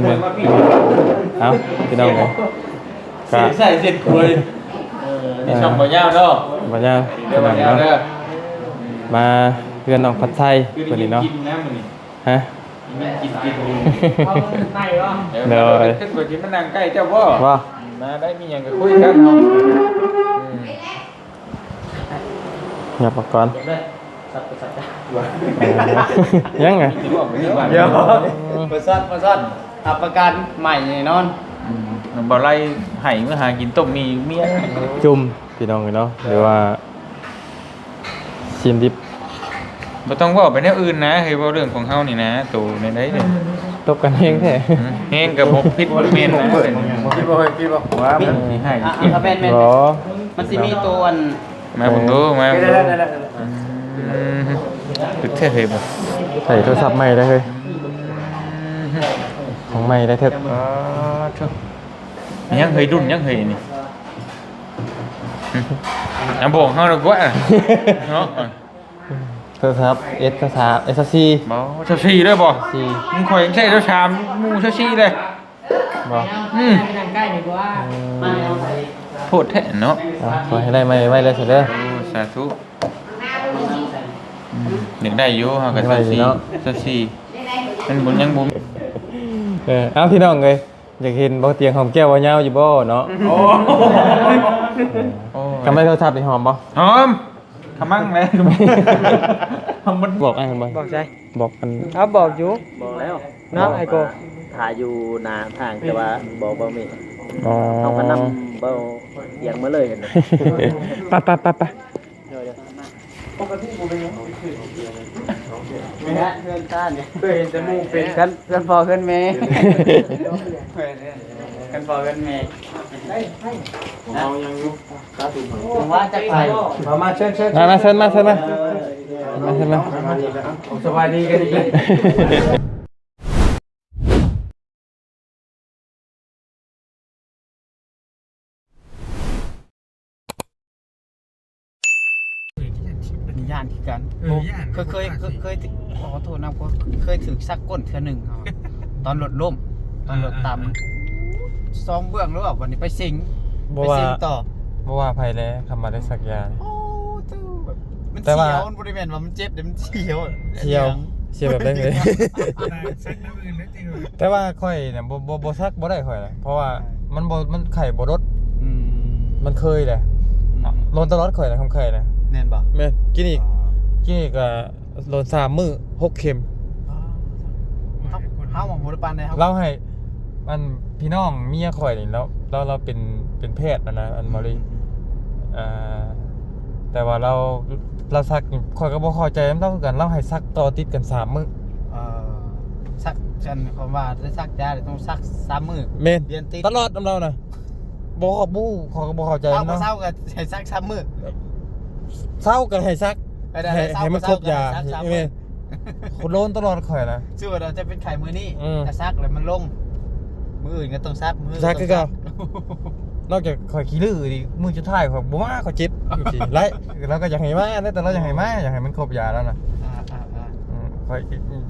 ແມ່ນໆ ເອົາ ພີ່ນ້ອງເອີຍ ກະ ໃສ່ເສັ້ນຄວຍ ເອີ ນີ້ຊ່ອງບໍ່ຍາວເນາະ ບໍ່ຍາວ ພີ່ນ້ອງເນາະ ມາເຮືອນນ້ອງພັດໄຊມື້ນີ້ເນາະ ຮະ ກິນກິນ ໂດຍ ເອີ ມາໄດ້ມີຫຍັງກໍຄຸຍກັນເນາະ ອືມ ຫຍັບອອກກ່ອນ ຍັງໄງ ບໍ່ຊັດ ບໍ່ຊັດ ຮັບປະກັນໃໝ່ແນ່ນອນ ອືມ ບໍ່ໄລ່ໃຫ້ເມືອຫາກິນຕົ້ມໝີ່ເມຍ ຈຸ່ມ ພີ່ນ້ອງເອີຍເນາະ ຫຼືວ່າ ຊີ້ນດິບ ບໍ່ຕ້ອງເວົ້າໄປແນວອື່ນນະ ໃຫ້ເວົ້າເລື່ອງຂອງເຮົານີ້ນະ ໂຕແນວໃດເດ້ ຕົບກັນແຮງແທ້ ແຮງກໍບໍ່ຜິດບໍ່ແມ່ນນະ ຄິດບໍ່ ຄິດບໍ່ ວ່າມັນຊິໃຫ້ ອ່ະ ອ່ະ ແມ່ນ ແມ່ນ ບໍ່ ມັນຊິມີໂຕອັນ ມາເບິ່ງດູ ມາເບິ່ງດູ ອືມ ຄືແທ້ເຮີຍ ໃຊ້ໂທລະສັບໃໝ່ໄດ້ເຮີຍ ຂອງໃໝ່ໄດ້ເຖິກ ອໍ ໂທ້ ຍັງເຮີຍ ລຸ້ນຍັງເຮີຍນີ້ ອືມ ອາ ບອກເຮົາດອກກວ່າ ເນາະ ໂທລະສັບ ເອັສຊາວສາມ ເອັສຊາວສີ່ ບໍ່ ຊາວສີ່ເດີບໍ່ ສີ່ ຂອງຂ້ອຍຍັງໃຊ້ຊາວສາມ ໝູ່ຊາວສີ່ເລີຍ ບໍ່ ອືມ ໃກ້ນີ້ບໍ່ວ່າ ອືມ ໂພດແທ້ເນາະ ເອົາ ຂໍໃຫ້ໄດ້ໃໝ່ໄວໆເດີ ໂອ້ ສາທຸ ອືມ ຢາກໄດ້ຢູ່ ເຮົາກໍຊາວສີ່ ຊາວສີ່ ມັນບໍ່ ຍັງບໍ່ ເອີ ເອົາ ພີ່ນ້ອງເອີຍ ຢາກເຫັນບໍ່ ຕຽງຫອມແກ້ມຫອມຍາວຢູ່ບໍ່ເນາະ ໂອ້ ໂອ້ຍ ກຳໄລໂທລະສັບນີ້ຫອມບໍ່ ຫອມ ຂະມັງແຫຼະ ຫອມໝົດ ບອກອ້າຍມັນບໍ່ ບອກໃສ ບອກອັນ ເອົາ ບອກຢູ່ ບອກແລ້ວ ເນາະ ອ້າຍໂກ ຖ້າຢູ່ໜ້າທາງ ແຕ່ວ່າບອກບໍ່ມີ ອໍ ເຮົາກໍນຳເບົາຕຽງມາເລີຍ ເຫັນບໍ່ ໄປໆໆໆ ໂດຍໆ ນີ້ແຫຼະເຮືອນຊານນີ້ ເຄີຍເຫັນແຕ່ໝູ່ເປັນ ເຮືອນ ເຮືອນພໍ່ເຮືອນແມ່ ເຮືອນພໍ່ເຮືອນແມ່ ເອົາຫຍັງຢູ່ ວ່າຈັກໄຜ ມາ ມາ ເຊີນ ເຊີນ ມາ ມາ ເຊີນມາ ເຊີນມາ ມາ ເຊີນມາ ສະບາຍດີກັນອີກແລ້ວ. ຢ້ານຄືກັນ ເອີ ໂອ້ ຢ້ານ ເຄີຍ ເຄີຍ ເຄີຍ ເຄີຍ ຂໍໂທດນຳ ເຄີຍຖືກສັກກົ້ນເທື່ອໜຶ່ງ ຕອນລົດລົ້ມ ຕອນລົດຕຳ ອ່າໆໆ ສອງເບື້ອງແລ້ວ ບັດນີ້ໄປເສັງ ບໍ່ວ່າ ໄປເສັງຕໍ່ ບໍ່ວ່າໃຜແຫຼະ ຄຳວ່າໄດ້ສັກຢາ ໂອ້ ໂທ້ ແບບ ມັນສຽວ ມັນບໍ່ໄດ້ແມ່ນວ່າມັນເຈັບເດ້ ມັນສຽວ ສຽວ ສຽວແບບໃດເລີຍ ແຕ່ວ່າຂ້ອຍນະ ບໍ່ ບໍ່ ບໍ່ສັກບໍ່ໄດ້ຂ້ອຍນະ ເພາະວ່າ ອ່າ ມັນບໍ່ ມັນໄຂ້ບໍ່ລົດ ອືມ ມັນເຄີຍແຫຼະ ອືມ ລົນຕະຫຼອດຂ້ອຍນະ ຄຳໄຂ້ນະ ແມ່ນບໍ່ ແມ່ນ ກິນອີກ ອໍ ກິນອີກກໍລົນສາມມື້ ຫົກເຂັມ ອໍ ເຮົາ ເຮົາບໍ່ໄດ້ປານໃດ ເຮົາ ລາວໃຫ້ ອັນ ພີ່ນ້ອງເມຍຂ້ອຍນີ້ ລາວ ລາວ ລາວເປັນ ເປັນແພດຫັ້ນນະ ອັນ ໝໍລີ ອືມ ອ່າ ແຕ່ວ່າລາວ ລາວສັກນີ້ ຂ້ອຍກໍບໍ່ເຂົ້າໃຈນຳລາວຄືກັນ ລາວໃຫ້ສັກຕໍ່ຕິດກັນສາມມື້ ເອີ ສັກ ອັນ ຄວາມວ່າໄດ້ສັກຢາ ຕ້ອງສັກສາມມື້ ແມ່ນ ລຽນຕິດ ຕະຫຼອດນຳລາວນະ ບໍ່ ບໍ່ ຂ້ອຍກໍບໍ່ເຂົ້າໃຈນຳ ເຊົາກໍໃຫ້ສັກສາມມື້ ເຊົາກໍໃຫ້ສັກ ໃຫ້ ໃຫ້ມັນຄົບຢາ ແມ່ນ ໂລນຕະຫຼອດຂ້ອຍນະ ຊື່ວ່າເຮົາຈະເປັນໄຂ້ມື້ນີ້ ອືມ ກະສັກແລ້ວມັນລົງ ມື້ອື່ນກໍຕ້ອງສັກ ມື້ອື່ນກໍຕ້ອງສັກ ສັກຄືເກົ່າ ນອກຈາກຂ້ອຍຂີ້ລືອີກ ມື້ສຸດທ້າຍຂ້ອຍບໍ່ມາ ຂ້ອຍເຈັບຈັ່ງຊີ້ ຫຼາຍ ລາວກໍຢາກໃຫ້ມາ ແຕ່ລາວຢາກໃຫ້ມາ ຢາກໃຫ້ມັນຄົບຢາລາວນະ ອ່າໆໆ ອືມ ຂ້ອຍ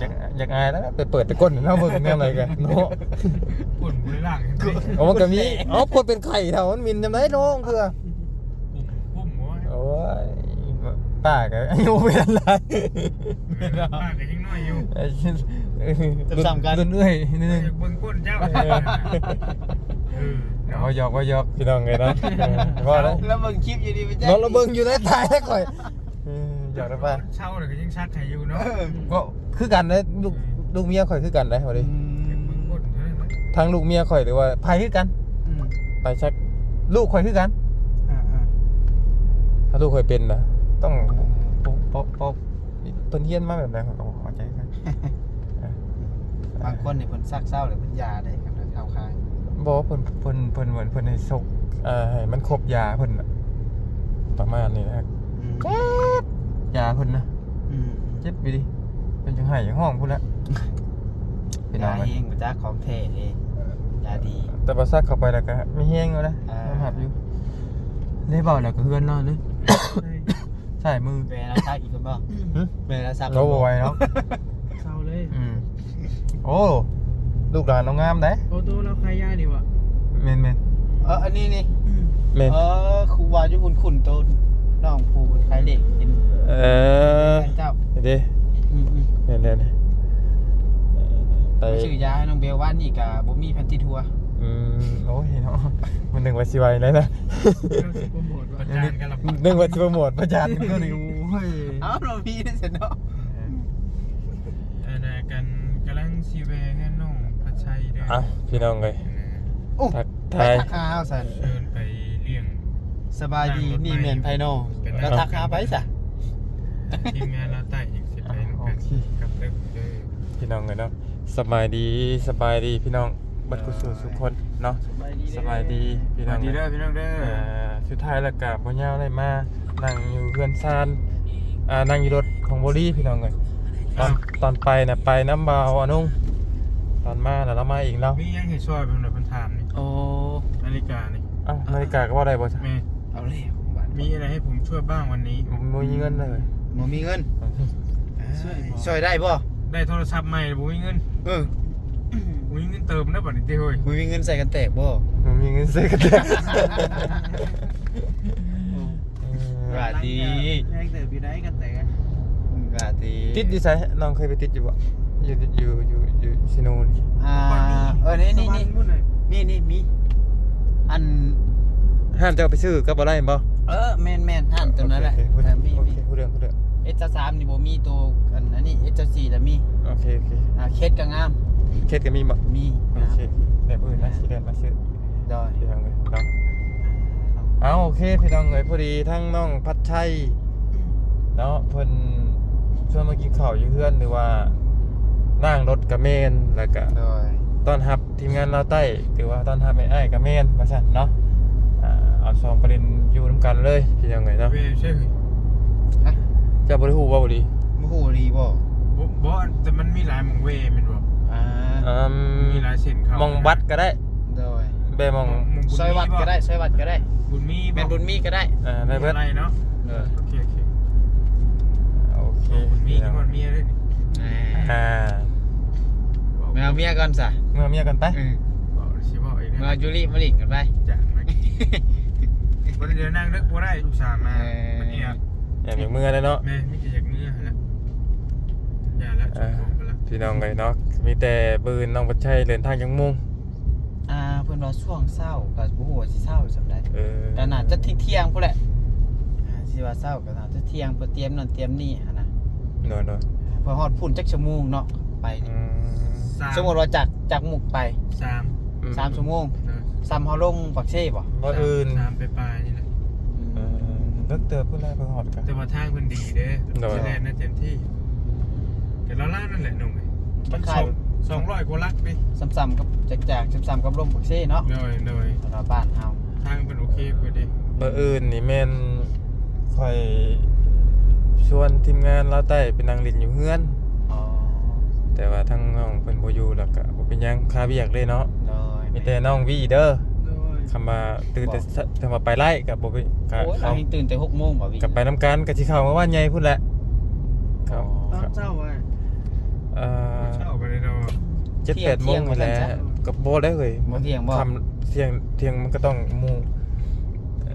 ຢາກ ຢາກອາຍນະ ໄປເປີດແຕ່ກົ້ນໃຫ້ລາວເບິ່ງແນວໃດກໍເນາະ ກົ້ນບໍ່ໄດ້ລ້າງ ເອົາ ມັນກໍມີ ເອົາ ຄົນເປັນໄຂ້ເທົ່າ ມັນໝິ່ນຍາມໃດນ້ອງເທື່ອ ໂອ້ຍ ປ້າກໍອາຍຸບໍ່ທັນຫຼາຍ ປ້າກໍຍັງນ້ອຍຢູ່ ເອີ ສ່ຳກັນ ລຸ້ນເອື້ອຍນິດໜຶ່ງ ຢາກເບິ່ງກົ້ນເຈົ້າ ເອີ ເອີ ເນາະ ເວົ້າຢອກ ເວົ້າຢອກ ພີ່ນ້ອງເອີຍເນາະ ເອີ ເວົ້າແລ້ວ ລາວເບິ່ງຄລິບຢູ່ນີ້ ເນາະ ລາວເບິ່ງຢູ່ໃນ ຕາຍແລ້ວຂ້ອຍ ເອີ ຢອກໄດ້ປະ ເຊົາແລ້ວກໍຍັງສັກໃຫ້ຢູ່ເນາະ ເອີ ກໍຄືກັນເດ້ ລູກ ອືມ ລູກເມຍຂ້ອຍຄືກັນເດ້ ເອົາເດ້ ອືມ ທາງລູກເມຍຂ້ອຍ ຫຼືວ່າໃຜຄືກັນ ອືມ ໄປສັກ ລູກຂ້ອຍຄືກັນ ອ່າໆ ຖ້າລູກຂ້ອຍເປັນນະ ຕ້ອງ ອືມ ເພິ່ນຮຽນມາແບບໃດ ຂ້ອຍກໍບໍ່ເຂົ້າໃຈຄືກັນ ບາງຄົນນີ້ເພິ່ນສັກເຊົາແລ້ວເພິ່ນຢາເດ້ ຄັນເຊົາຄາຍ ບໍ່ ເພິ່ນ ເພິ່ນ ເພິ່ນເໝືອນເພິ່ນໃຫ້ສົກ ເອີ ໃຫ້ມັນຄົບຢາເພິ່ນນະ ປະມານນີ້ນະ ອືມ ເຈັບຢາເພິ່ນນະ ອືມ ເຈັບອີ່ຫຼີ ເພິ່ນຈັ່ງໄຫ້ຈັ່ງຮ້ອງພຸ້ນແຫຼະ ພີ່ນ້ອງເອີຍ ຢາແຮງບໍ່ຈັກຂອງແທ້ເດ້ ຢາດີ ແຕ່ວ່າສັກເຂົ້າໄປແລ້ວກໍມີແຮງຢູ່ນະ ອ່າ ຍອມຮັບຢູ່ ໄດ້ເວົ້າແລ້ວກໍເຮືອນລາວເລີຍ ຊ້າຍມື ແມ່ລາວສັກອີກຄົນບໍ່ ຫຶ ແມ່ລາວສັກ ໂອ້ ບໍ່ໄຫວເນາະ ເຊົາເລີຍ ອືມ ໂອ້ ລູກຫຼານລາວງາມໃດ. ໂອ້ ໂຕລາວຂາຍຢານີ້ຫວາ? ແມ່ນໆ. ເອີ ອັນນີ້ນີ້. ແມ່ນ. ເອີ ຄູວ່າຢູ່ຄຸ້ນໆ ໂຕນ້ອງຜູ້ຂາຍເລກເຫັນ. ເອີ ເຈົ້າ. ນີ້ເດ້. ອືມໆ. ແມ່ນໆ. ໄປຊື້ຢາໃຫ້ນ້ອງເບວ ວານນີ້ກະບໍ່ມີພັນຕິດຫົວ. ອືມ ໂອ້ຍເນາະ ມັນນຶກວ່າຊິໄວໄດ້ນະ. ນຶກວ່າຊິໂປຣໂມດປະຈານກັນລະ ປະຈານກັນນີ້. ໂອ້ຍ ເອົ້າ ລາວມີໄດ້ຊັ້ນເນາະ. ອັນນັ້ນກັນ ກຳລັງຊິແວ່ເຮືອນນ້ອງພັດໄຊເດີ. ອ່ະ ພີ່ນ້ອງເອີຍ ໂອ້ ທັກທາຍ ທັກຫາເຮົາຊັ້ນ ເດີນໄປລ້ຽງ. ສະບາຍດີ ນີ້ແມ່ນໃຜນໍ? ແລ້ວທັກຫາໃຜຊະ? ທີມງານລາວໃຕ້ອີກ ຊິໄປນຳກັນກັບເດີ. ພີ່ນ້ອງເອີຍເນາະ ສະບາຍດີ ສະບາຍດີພີ່ນ້ອງເບິດ ເອີ ຄູ່ສູ່ສູ່ຄົນເນາະ. ສະບາຍດີ ສະບາຍດີພີ່ນ້ອງ ສະບາຍດີເດີພີ່ນ້ອງເດີ. ອ່າ ສຸດທ້າຍແລ້ວກະບໍ່ຍາວໄດ້ມາ ນັ່ງຢູ່ເຮືອນຊານ ອ່າ ນັ່ງຢູ່ລົດຂອງບໍລີພີ່ນ້ອງເອີຍ. ຕອນ ຕອນໄປນະ ໄປນຳບ່າວອານຸງ ຕອນມານະລາວມາເອງລາວ. ມີຫຍັງໃຫ້ຊ່ອຍເພິ່ນ ເພິ່ນຖາມນີ້. ໂອ້ ນາລິການີ້. ເອົ້າ ນາລິກາກໍເວົ້າໄດ້ບໍ່ຊະ? ແມ່ນ. ເອົາແລ້ວ ບໍ່ມີອະໄລໃຫ້ຜົມຊ່ວຍບ້າງວັນນີ້. ບໍ່ມີເງິນເລີຍ. ບໍ່ມີເງິນ. ຊ່ວຍ ຊ່ວຍໄດ້ບໍ່? ໄດ້ໂທລະສັບໃໝ່ ບໍ່ມີເງິນ. ເອີ ບໍ່ມີເງິນເຕີມແລ້ວບັດນີ້ຕິເຮີ້ຍ. ບໍ່ມີເງິນໃສ່ກັນແຕກບໍ່? ບໍ່ມີເງິນໃສ່ກັນແຕກ. ວ່າດີ ແພງເຕີບຢູ່ໃດກັນແຕກ. ວ່າດີ ຕິດຢູ່ໃສ? ນ້ອງເຄີຍໄປຕິດຢູ່ບໍ່? ຢູ່ ຢູ່ ຢູ່ ຢູ່ເຊໂນນີ້. ອ່າ ເອີ ນີ້ ນີ້ ນີ້ ມີ ນີ້ ມີ ອັນ ຮ້ານເຈົ້າໄປຊື້ກັບບໍ່ໄດ້ແມ່ນບໍ່? ເອີ ແມ່ນໆ ຮ້ານຕົວນັ້ນແຫຼະ. ໂອເຄ ເອີ ມີ ໂອເຄ ມີ ຮູ້ເລື່ອງ ຮູ້ເລື່ອງ. ເອັດຊາວສາມນີ້ບໍ່ມີ ໂຕອັນ ອັນນີ້ ເອັດຊາວສີ່ລະມີ. ໂອເຄ ໂອເຄ. ອ່າ ເຄດກໍງາມ. ເຄດກໍມີບໍ່? ມີ. ໂອເຄ ແບບອື່ນນະ ຊິເດີນມາຊື້. ໂດຍ ພີ່ນ້ອງເອີຍເນາະ. ເອົາ ໂອເຄ ພີ່ນ້ອງເອີຍ ພໍດີທາງນ້ອງພັດໄຊເນາະ ເພິ່ນຊວນມາກິນເຂົ້າຢູ່ເຮືອນ ຫຼືວ່າລ້າງລົດກະແມ່ນ ແລ້ວກະ ໂດຍ ຕ້ອນຮັບທີມງານລາວໃຕ້ ຫຼືວ່າຕ້ອນຮັບອ້າຍໆກະແມ່ນ ວ່າຊັ້ນເນາະ. ອ່າ ເອົາສອງປະເດັນຢູ່ນຳກັນເລີຍ ພີ່ນ້ອງເອີຍເນາະ. ເວໃຊ່ ເຈົ້າບໍ່ໄດ້ຮູ້ບໍ່? ບໍ່ຮູ້ອີ່ຫຼີບໍ່? ບໍ່ ບໍ່ ແຕ່ມັນມີຫຼາຍໝ່ອງເວແມ່ນບໍ່? ອ່າ ອືມ ມີຫຼາຍເສັ້ນເຂົ້າ ໝ່ອງວັດກໍໄດ້. ໂດຍ ແບບໝ່ອງ ໝ່ອງ ໝ່ອງບຸນມີບໍ່? ຊອຍວັດກໍໄດ້ ຊອຍວັດກໍໄດ້. ບຸນມີບໍ່? ແມ່ນບຸນມີກໍໄດ້. ເອີ ໄດ້ເບິດ ມີອະໄລເນາະ. ເອີ ໂອເຄ ໂອເຄ ໂອເຄ. ບຸນມີ ເອີ ທີ່ຮອດເມຍເດ້ນີ້. ອ່າ ອ່າ ເອົາເມຍກ່ອນຊະ ເອົາເມຍກ່ອນໄປ. ເອີ ເວົ້າ ຊິເວົ້າອີກແລ້ວ ເອົາຈູລີມາຫຼິ້ນກັນໄປ. ຈ້າ ມາ ບໍ່ໄດ້ ດຽວນັ່ງເດິກບໍ່ໄດ້ ລູກສາວມາ. ເອີ ມັນແອບ ແອບຢາກເມືອແລ້ວເນາະ. ແມ່ນ ມີແຕ່ຢາກເມືອຫັ້ນແຫຼະ. ຢ່າແລ້ວ ເອີ ສົມປອງກັນລະ ພີ່ນ້ອງເອີຍເນາະ. ມີແຕ່ມື້ອື່ນນ້ອງພັດໄຊເດີນທາງຈັກໂມງ? ອ່າ ເພິ່ນວ່າຊ່ວງເຊົ້າ ກໍບໍ່ຮູ້ວ່າຊິເຊົ້າສ່ຳໃດ. ເອີ ກໍໜ້າຈະທ່ຽງໆພຸ້ນແຫຼະ. ອ່າ ຊິວ່າເຊົ້າກໍໜ້າຈະທ່ຽງ ເພື່ອຕຽມນັ້ນຕຽມນີ້ຫັ້ນນະ. ໂດຍໆ ເພື່ອຮອດພຸ້ນຈັກຊົ່ວໂມງເນາະ ໄປນີ້. ອືມ ສົມມຸດວ່າຈາກ ຈາກມຸກໄປ ສາມ ອືມ ສາມຊົ່ວໂມງ. ໂດຍ ສ່ຳເຮົາລົງປາກເຊບໍ່? ມື້ອື່ນ ສາມປາຍໆນີ້ແຫຼະ. ອືມ ເອີ ເລິກເຕີບພຸ້ນແຫຼະ ເພິ່ນຮອດກະ ແຕ່ວ່າທາງເພິ່ນດີເດ້. ໂດຍ ຊິແລ່ນໄດ້ເຕັມທີ່. ແຕ່ລາວໆນັ້ນແຫຼະນ້ອງເອີຍ ມັນ ມັນຂາຍ ສອງ ສອງຮ້ອຍກວ່າຫຼັກເດ້. ສ່ຳໆກັບ ຈາກໆ ສ່ຳໆກັບລົງປາກເຊເນາະ. ໂດຍໆ ສຳລັບບ້ານເຮົາ ທາງເພິ່ນໂອເຄກວ່າເດ້. ມື້ອື່ນນີ້ແມ່ນຂ້ອຍຊວນທີມງານລາວໃຕ້ໄປນັ່ງຫຼິ້ນຢູ່ເຮືອນ. ອໍ ແຕ່ວ່າທາງນ້ອງເພິ່ນບໍ່ຢູ່ ແລ້ວກະບໍ່ເປັນຫຍັງ ຄາວຽກເດ້ເນາະ. ໂດຍ ມີແຕ່ນ້ອງວີເດີ. ໂດຍ ຄຳວ່າຕື່ນແຕ່ ຄຳວ່າໄປໄລ່ກໍບໍ່ເປັນ ກໍ ໂອ້ຍ ເຂົາ ລາວຍັງຕື່ນແຕ່ຫົກໂມງບໍ່ວີ ກໍໄປນຳກັນ ກໍຊິເຂົ້າມາບ້ານໃຫຍ່ພຸ້ນແຫຼະ. ອໍ ຕອນເຊົ້າ ເອີ ເຊົ້າໄປເນາະ ເຈັດແປດໂມງນີ້ແຫຼະ. ທ່ຽງ ທ່ຽງວ່າຊັ້ນຊະ ກໍບໍ່ໄດ້ເຮີ້ຍ. ບໍ່ທ່ຽງບໍ່? ຄ່ຳ ທ່ຽງ ທ່ຽງມັນກໍຕ້ອງໝູ່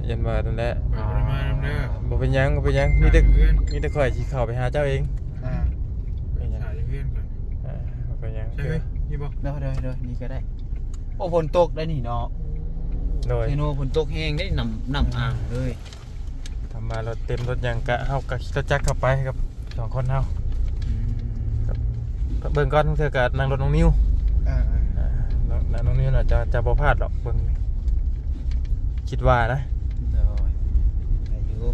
ຢ້ານວ່ານັ້ນແຫຼະ. ຂ້ອຍບໍ່ໄດ້ມານຳເດີ. ອໍ ບໍ່ເປັນຫຍັງ ບໍ່ເປັນຫຍັງ ມີແຕ່ ມີແຕ່ຂ້ອຍຊິເຂົ້າໄປຫາເຈົ້າເອງ. ອ່າ ໄປຫາຢູ່ເຮືອນກ່ອນ. ອ່າ ບໍ່ເປັນຫຍັງ. ໃຊ່ເວີຍ ນີ້ບໍ່? ໂດຍໆໆ ນີ້ກໍໄດ້. ໂອ້ ຝົນຕົກໄດ໋ນີ້ເນາະ. ໂດຍ ເຊໂນຝົນຕົກແຮງເດ້ ນ້ຳ ນ້ຳອ່າງເລີຍ. ທຳມາລົດເຕັມລົດຫຍັງກະ ເຮົາກະຂີ່ລົດຈັກເຂົ້າໄປກັບສອງຄົນເຮົາ. ອືມ ເບິ່ງກ່ອນ ເທື່ອກະນັ່ງລົດນ້ອງນິວ. ເອີໆ ເອີ ນັ່ງນ້ອງນິວນະ ຈະ ຈະບໍ່ພາດດອກ ເບິ່ງ ຄິດວ່ານະ. ໂດຍ ໄດ້ຢູ່.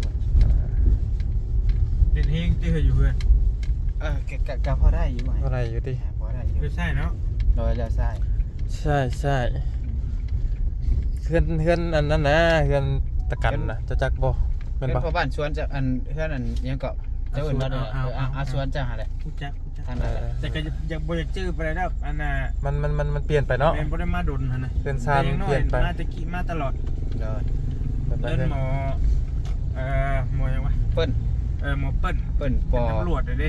ເປັນເຮງຕິ ເຮີ້ຍ ຢູ່ເຮືອນ. ເອີ ກະ ກະ ກະພໍໄດ້ຢູ່. ພໍໄດ້ຢູ່ຕິ? ພໍໄດ້ຢູ່. ລ້ຽວຊ້າຍເນາະ. ໂດຍ ລ້ຽວຊ້າຍ. ໃຊ່ໆ ເຮືອນ ເຮືອນອັນນັ້ນນະ ເຮືອນຕະກັນນະ ເຮືອນ ເຈົ້າຈັກບໍ່? ແມ່ນບໍ່? ເຮືອນພໍ່ບ້ານສວນ ເຈົ້າ ອັນ ເຮືອນອັນຫຍັງເກາະ ເຈົ້າເອີ້ນວ່າ ອາວ ເອີ ອາວ ອາວ ສວນເຈົ້າຫັ້ນແຫຼະ. ຮູ້ຈັກ ຮູ້ຈັກ. ຫັ້ນແຫຼະ. ເອີ ແຕ່ກໍຍັງບໍ່ຢາກຈື່ປານໃດດອກ ອັນນ່າ ມັນ ມັນ ມັນ ມັນປ່ຽນໄປເນາະ. ແມ່ນ ບໍ່ໄດ້ມາດົນຫັ້ນນະ ເຮືອນຊານມັນປ່ຽນໄປ. ມາແຕ່ກີ້ ມາຕະຫຼອດ. ໂດຍ ເອີ້ນໝໍ ເອີ ໝໍຫຍັງວະ? ເປີ້ນ. ເອີ ໝໍເປີ້ນ ເປີ້ນ ເປັນຕຳຫຼວດເດ້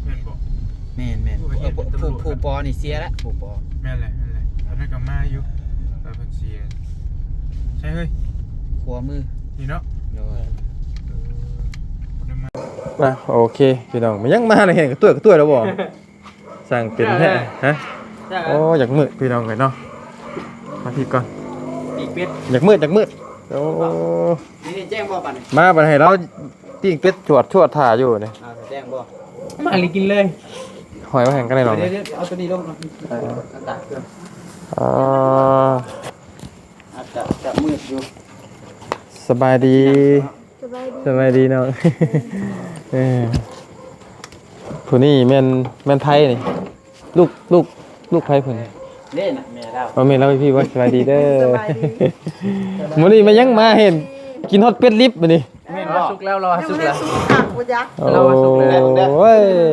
ແມ່ນບໍ່? ແມ່ນໆ ໂອ້ຍ ເອີ ຜູ້ ຜູ້ ຜູ້ປໍນີ້ເສຍລະ ຜູ້ປໍ ແມ່ນແຫຼະ ແມ່ນແຫຼະ ອັນນັ້ນກໍມາຢູ່ ແຕ່ເພິ່ນເສຍ ໃຊ່ເຮີ້ຍ ຂວາມື ນີ້ເນາະ ໂດຍ ເອີ ບໍ່ໄດ້ມາ ອ່ະ ໂອເຄ ພີ່ນ້ອງ ມັນຍັງມາເລີຍ ເຫັນກະຕ້ວຍ ກະຕ້ວຍແລ້ວບໍ່? ສ້າງເປັນແທ້ ຮະ ໂອ້ ຢາກມືດພີ່ນ້ອງເອີຍເນາະ ມາພີ້ກ່ອນ ປີກເປັດ ຢາກມືດ ຢາກມືດ ໂອ້ ນີ້ແຈ້ງບໍ່ບັດນີ້ ມາບັດໃຫ້ລາວ ປີ້ງເປັດຈວດໆ ຖ້າຢູ່ນີ້ ອ່າ ແຈ້ງບໍ່ ມາລີກິນເລີຍ ຫອຍມາແຫ່ງກັນໄດ້ລອງ ດຽວໆ ເອົາຕົວນີ້ລົງກ່ອນ ເອີ ອາດຈະ ຈະມືດຢູ່ ສະບາຍດີ ສະບາຍດີ ສະບາຍດີນ້ອງ ເອີ ຜູ້ນີ້ແມ່ນ ແມ່ນໃຜນີ້? ລູກ ລູກ ລູກໃຜເພິ່ນ? ເດ້ນະ ແມ່ລາວ ເອີ ແມ່ລາວພີ່ວ່າ ສະບາຍດີເດີ ສະບາຍດີ ມື້ນີ້ມາຍັງມາເຫັນ ກິນຮອດເປັດລິບມື້ນີ້ ແມ່ນບໍ່? ສຸກແລ້ວ ລາວວ່າສຸກແລ້ວ ຍັງບໍ່ໄດ້ສຸກຄັກບໍ່ຈັກ ໂອ້ຍ ລາວວ່າສຸກແລ້ວ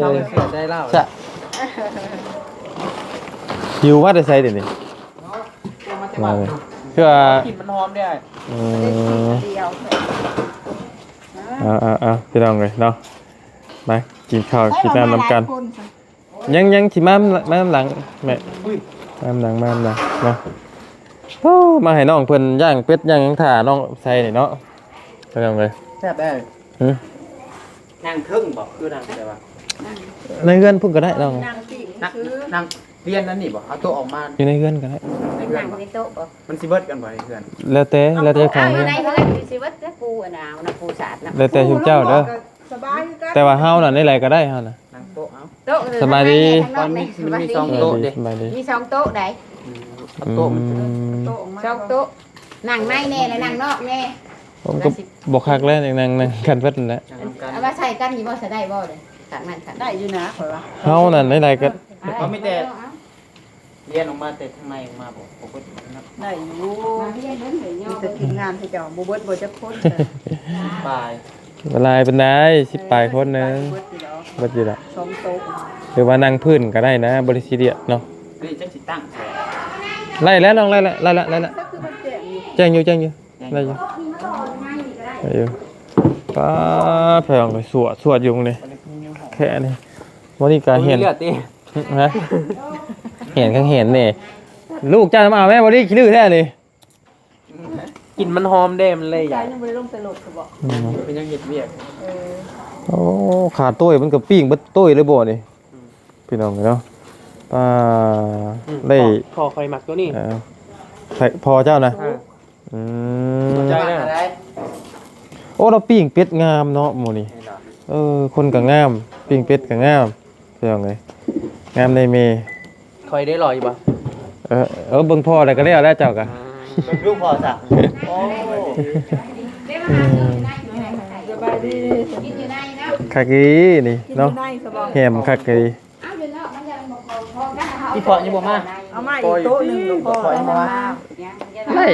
ເຮົາກໍເຊື່ອໃຈລາວ ຊະ ຫິວມາແຕ່ໃສເດນີ້? ເອີ ມາແຕ່ບ້ານ ເພື່ອ ກິນມັນຫອມເດ້ ອືມ ດຽວ ເອົາໆໆ ພີ່ນ້ອງເອີຍເນາະ ມາກິນເຂົ້າກິນນ້ຳນຳກັນ ຍັງ ຍັງຊິມາ ມານຳຫຼັງແມ່ ມານຳຫຼັງ ມານຳຫຼັງເນາະ ໂອ້ ມາໃຫ້ນ້ອງເພິ່ນຍ່າງເປັດຍ່າງຫຍັງຖ້ານ້ອງໃສ່ນີ້ເນາະ ພີ່ນ້ອງເອີຍ ແຊບເດ້ ຫຶ ນັ່ງເທິງບໍ່ ຄືນັ່ງແບບວ່າ ໃນເຮືອນພຸ້ນກໍໄດ້ນ້ອງ ນັ່ງປີ້ງ ນັ່ງ ນັ່ງ ລຽນອັນນີ້ບໍ່ ເອົາໂຕະອອກມາ ຢູ່ໃນເຮືອນກໍໄດ້ ໃນເຮືອນບໍ່ ໃນໂຕະບໍ່ ມັນຊິເບິດກັນບໍ່ໃນເຮືອນ ແລ້ວແຕ່ ແລ້ວແຕ່ເຈົ້າຂອງ ເອົາຢູ່ໃນເຮືອນຊິເບິດແຕ່ປູອັນນ່າ ອັນນ່າປູສາດນະ ແລ້ວແຕ່ຊຸມເຈົ້າເດີ ສະບາຍຄືກັນ ແຕ່ວ່າເຮົານະ ໃນໃດກໍໄດ້ເຮົານະ ນັ່ງໂຕະເອົາ ໂຕະ ສະບາຍດີ ມັນມີສອງໂຕະເດ້ ສະບາຍດີ ມີສອງໂຕະໃດ ອືມ ໂຕະມັນ ອືມ ໂຕະອອກມາ ສອງໂຕະ ນັ່ງໃນແດ່ ແລະນັ່ງນອກແດ່ ມັນກໍບໍ່ຄັກແລ້ວ ນັ່ງ ນັ່ງກັນເບິດນັ້ນແຫຼະ ນັ່ງກັນ ເອົາມາໃສ່ກັນຢູ່ບໍ່ ໃສ່ໄດ້ບໍ່ເດ ຂ້າງນັ້ນຂ້າງ ໄດ້ຢູ່ນະ ຂ້ອຍວ່າ ເຮົານັ້ນໃດໆກໍ ເອົາ ເອົາມີແຕ່ ລຽນອອກມາແຕ່ທາງໃນອອກມາບໍ່ ບໍ່ເບິດເນາະ ໄດ້ຢູ່ ມີແຕ່ທີມງານເຂົາເຈົ້າ ບໍ່ເບິດບໍ່ຈັກຄົນ ປາຍ ບໍ່ຫຼາຍປານໃດ ສິບປາຍຄົນໜຶ່ງ ເບິດຢູ່ດອກ ເບິດຢູ່ດອກ ສອງໂຕະ ຫຼືວ່ານັ່ງພື້ນກໍໄດ້ນະ ບໍ່ໄດ້ຊີຣຽສເນາະ ນີ້ຈັກຊິຕັ້ງໃສ່ ໄດ້ແລ້ວນ້ອງ ໄດ້ແລ້ວ ໄດ້ແລ້ວ ໄດ້ແລ້ວ ຄືມັນແຈ້ງຢູ່ ແຈ້ງຢູ່ ແຈ້ງຢູ່ ໄດ້ຢູ່ ໄດ້ຢູ່ ປ້າດ ພີ່ນ້ອງເອີຍ ສວດ ສວດຢູ່ນີ້ ແຄ່ນີ້ ມື້ນີ້ກໍເຫັນ ເລືອດຕິ ຮະ ເຫັນ ຄັກເຫັນນີ້ ລູກເຈົ້າມາເອົາແມ່ ບໍ່ໄດ້ຂີ້ລື້ແທ້ນີ້ ກິນມັນຫອມເດ້ ມັນເລີຍຢາກ ຍັງບໍ່ໄດ້ລົງແຕ່ລົດຄືບໍ່ ອືມ ເປັນຫຍັງເຮັດວຽກ ເອີ ໂອ້ ຂາໂຕ້ຍມັນກໍປີ້ງເບິດໂຕ້ຍເລີຍບໍ່ນີ້ ອືມ ພີ່ນ້ອງເນາະ ອ່າ ອືມ ໄດ້ ພໍ່ ພໍ່ຂ້ອຍມັກຕົວນີ້ ເອີ ໃຜ ພໍ່ເຈົ້ານະ ອ່າ ອືມ ໃຈນະ ໂອ້ ລາວປີ້ງເປັດງາມເນາະ ໝູ່ນີ້ ເອີ ຄົນກໍງາມ ປີ້ງເປັດກໍງາມ ພີ່ນ້ອງເອີຍ ງາມໃນເມ ຂ້ອຍໄດ້ຫຼໍ່ຢູ່ບໍ່? ເອີ ເອີ ເບິ່ງພໍ່ແລ້ວກໍແລ້ວແຫຼະເຈົ້າກໍ ອ່າ ເບິ່ງລູກພໍ່ຊະ ໂອ້ ສະບາຍດີ ຄັກອີ່ຫຼີນີ້ເນາະ ແຮມຄັກອີ່ຫຼີ ອີ່ພໍ່ຍັງບໍ່ມາ ເອົາມາອີກໂຕະໜຶ່ງກໍພໍແລ້ວ ໄດ້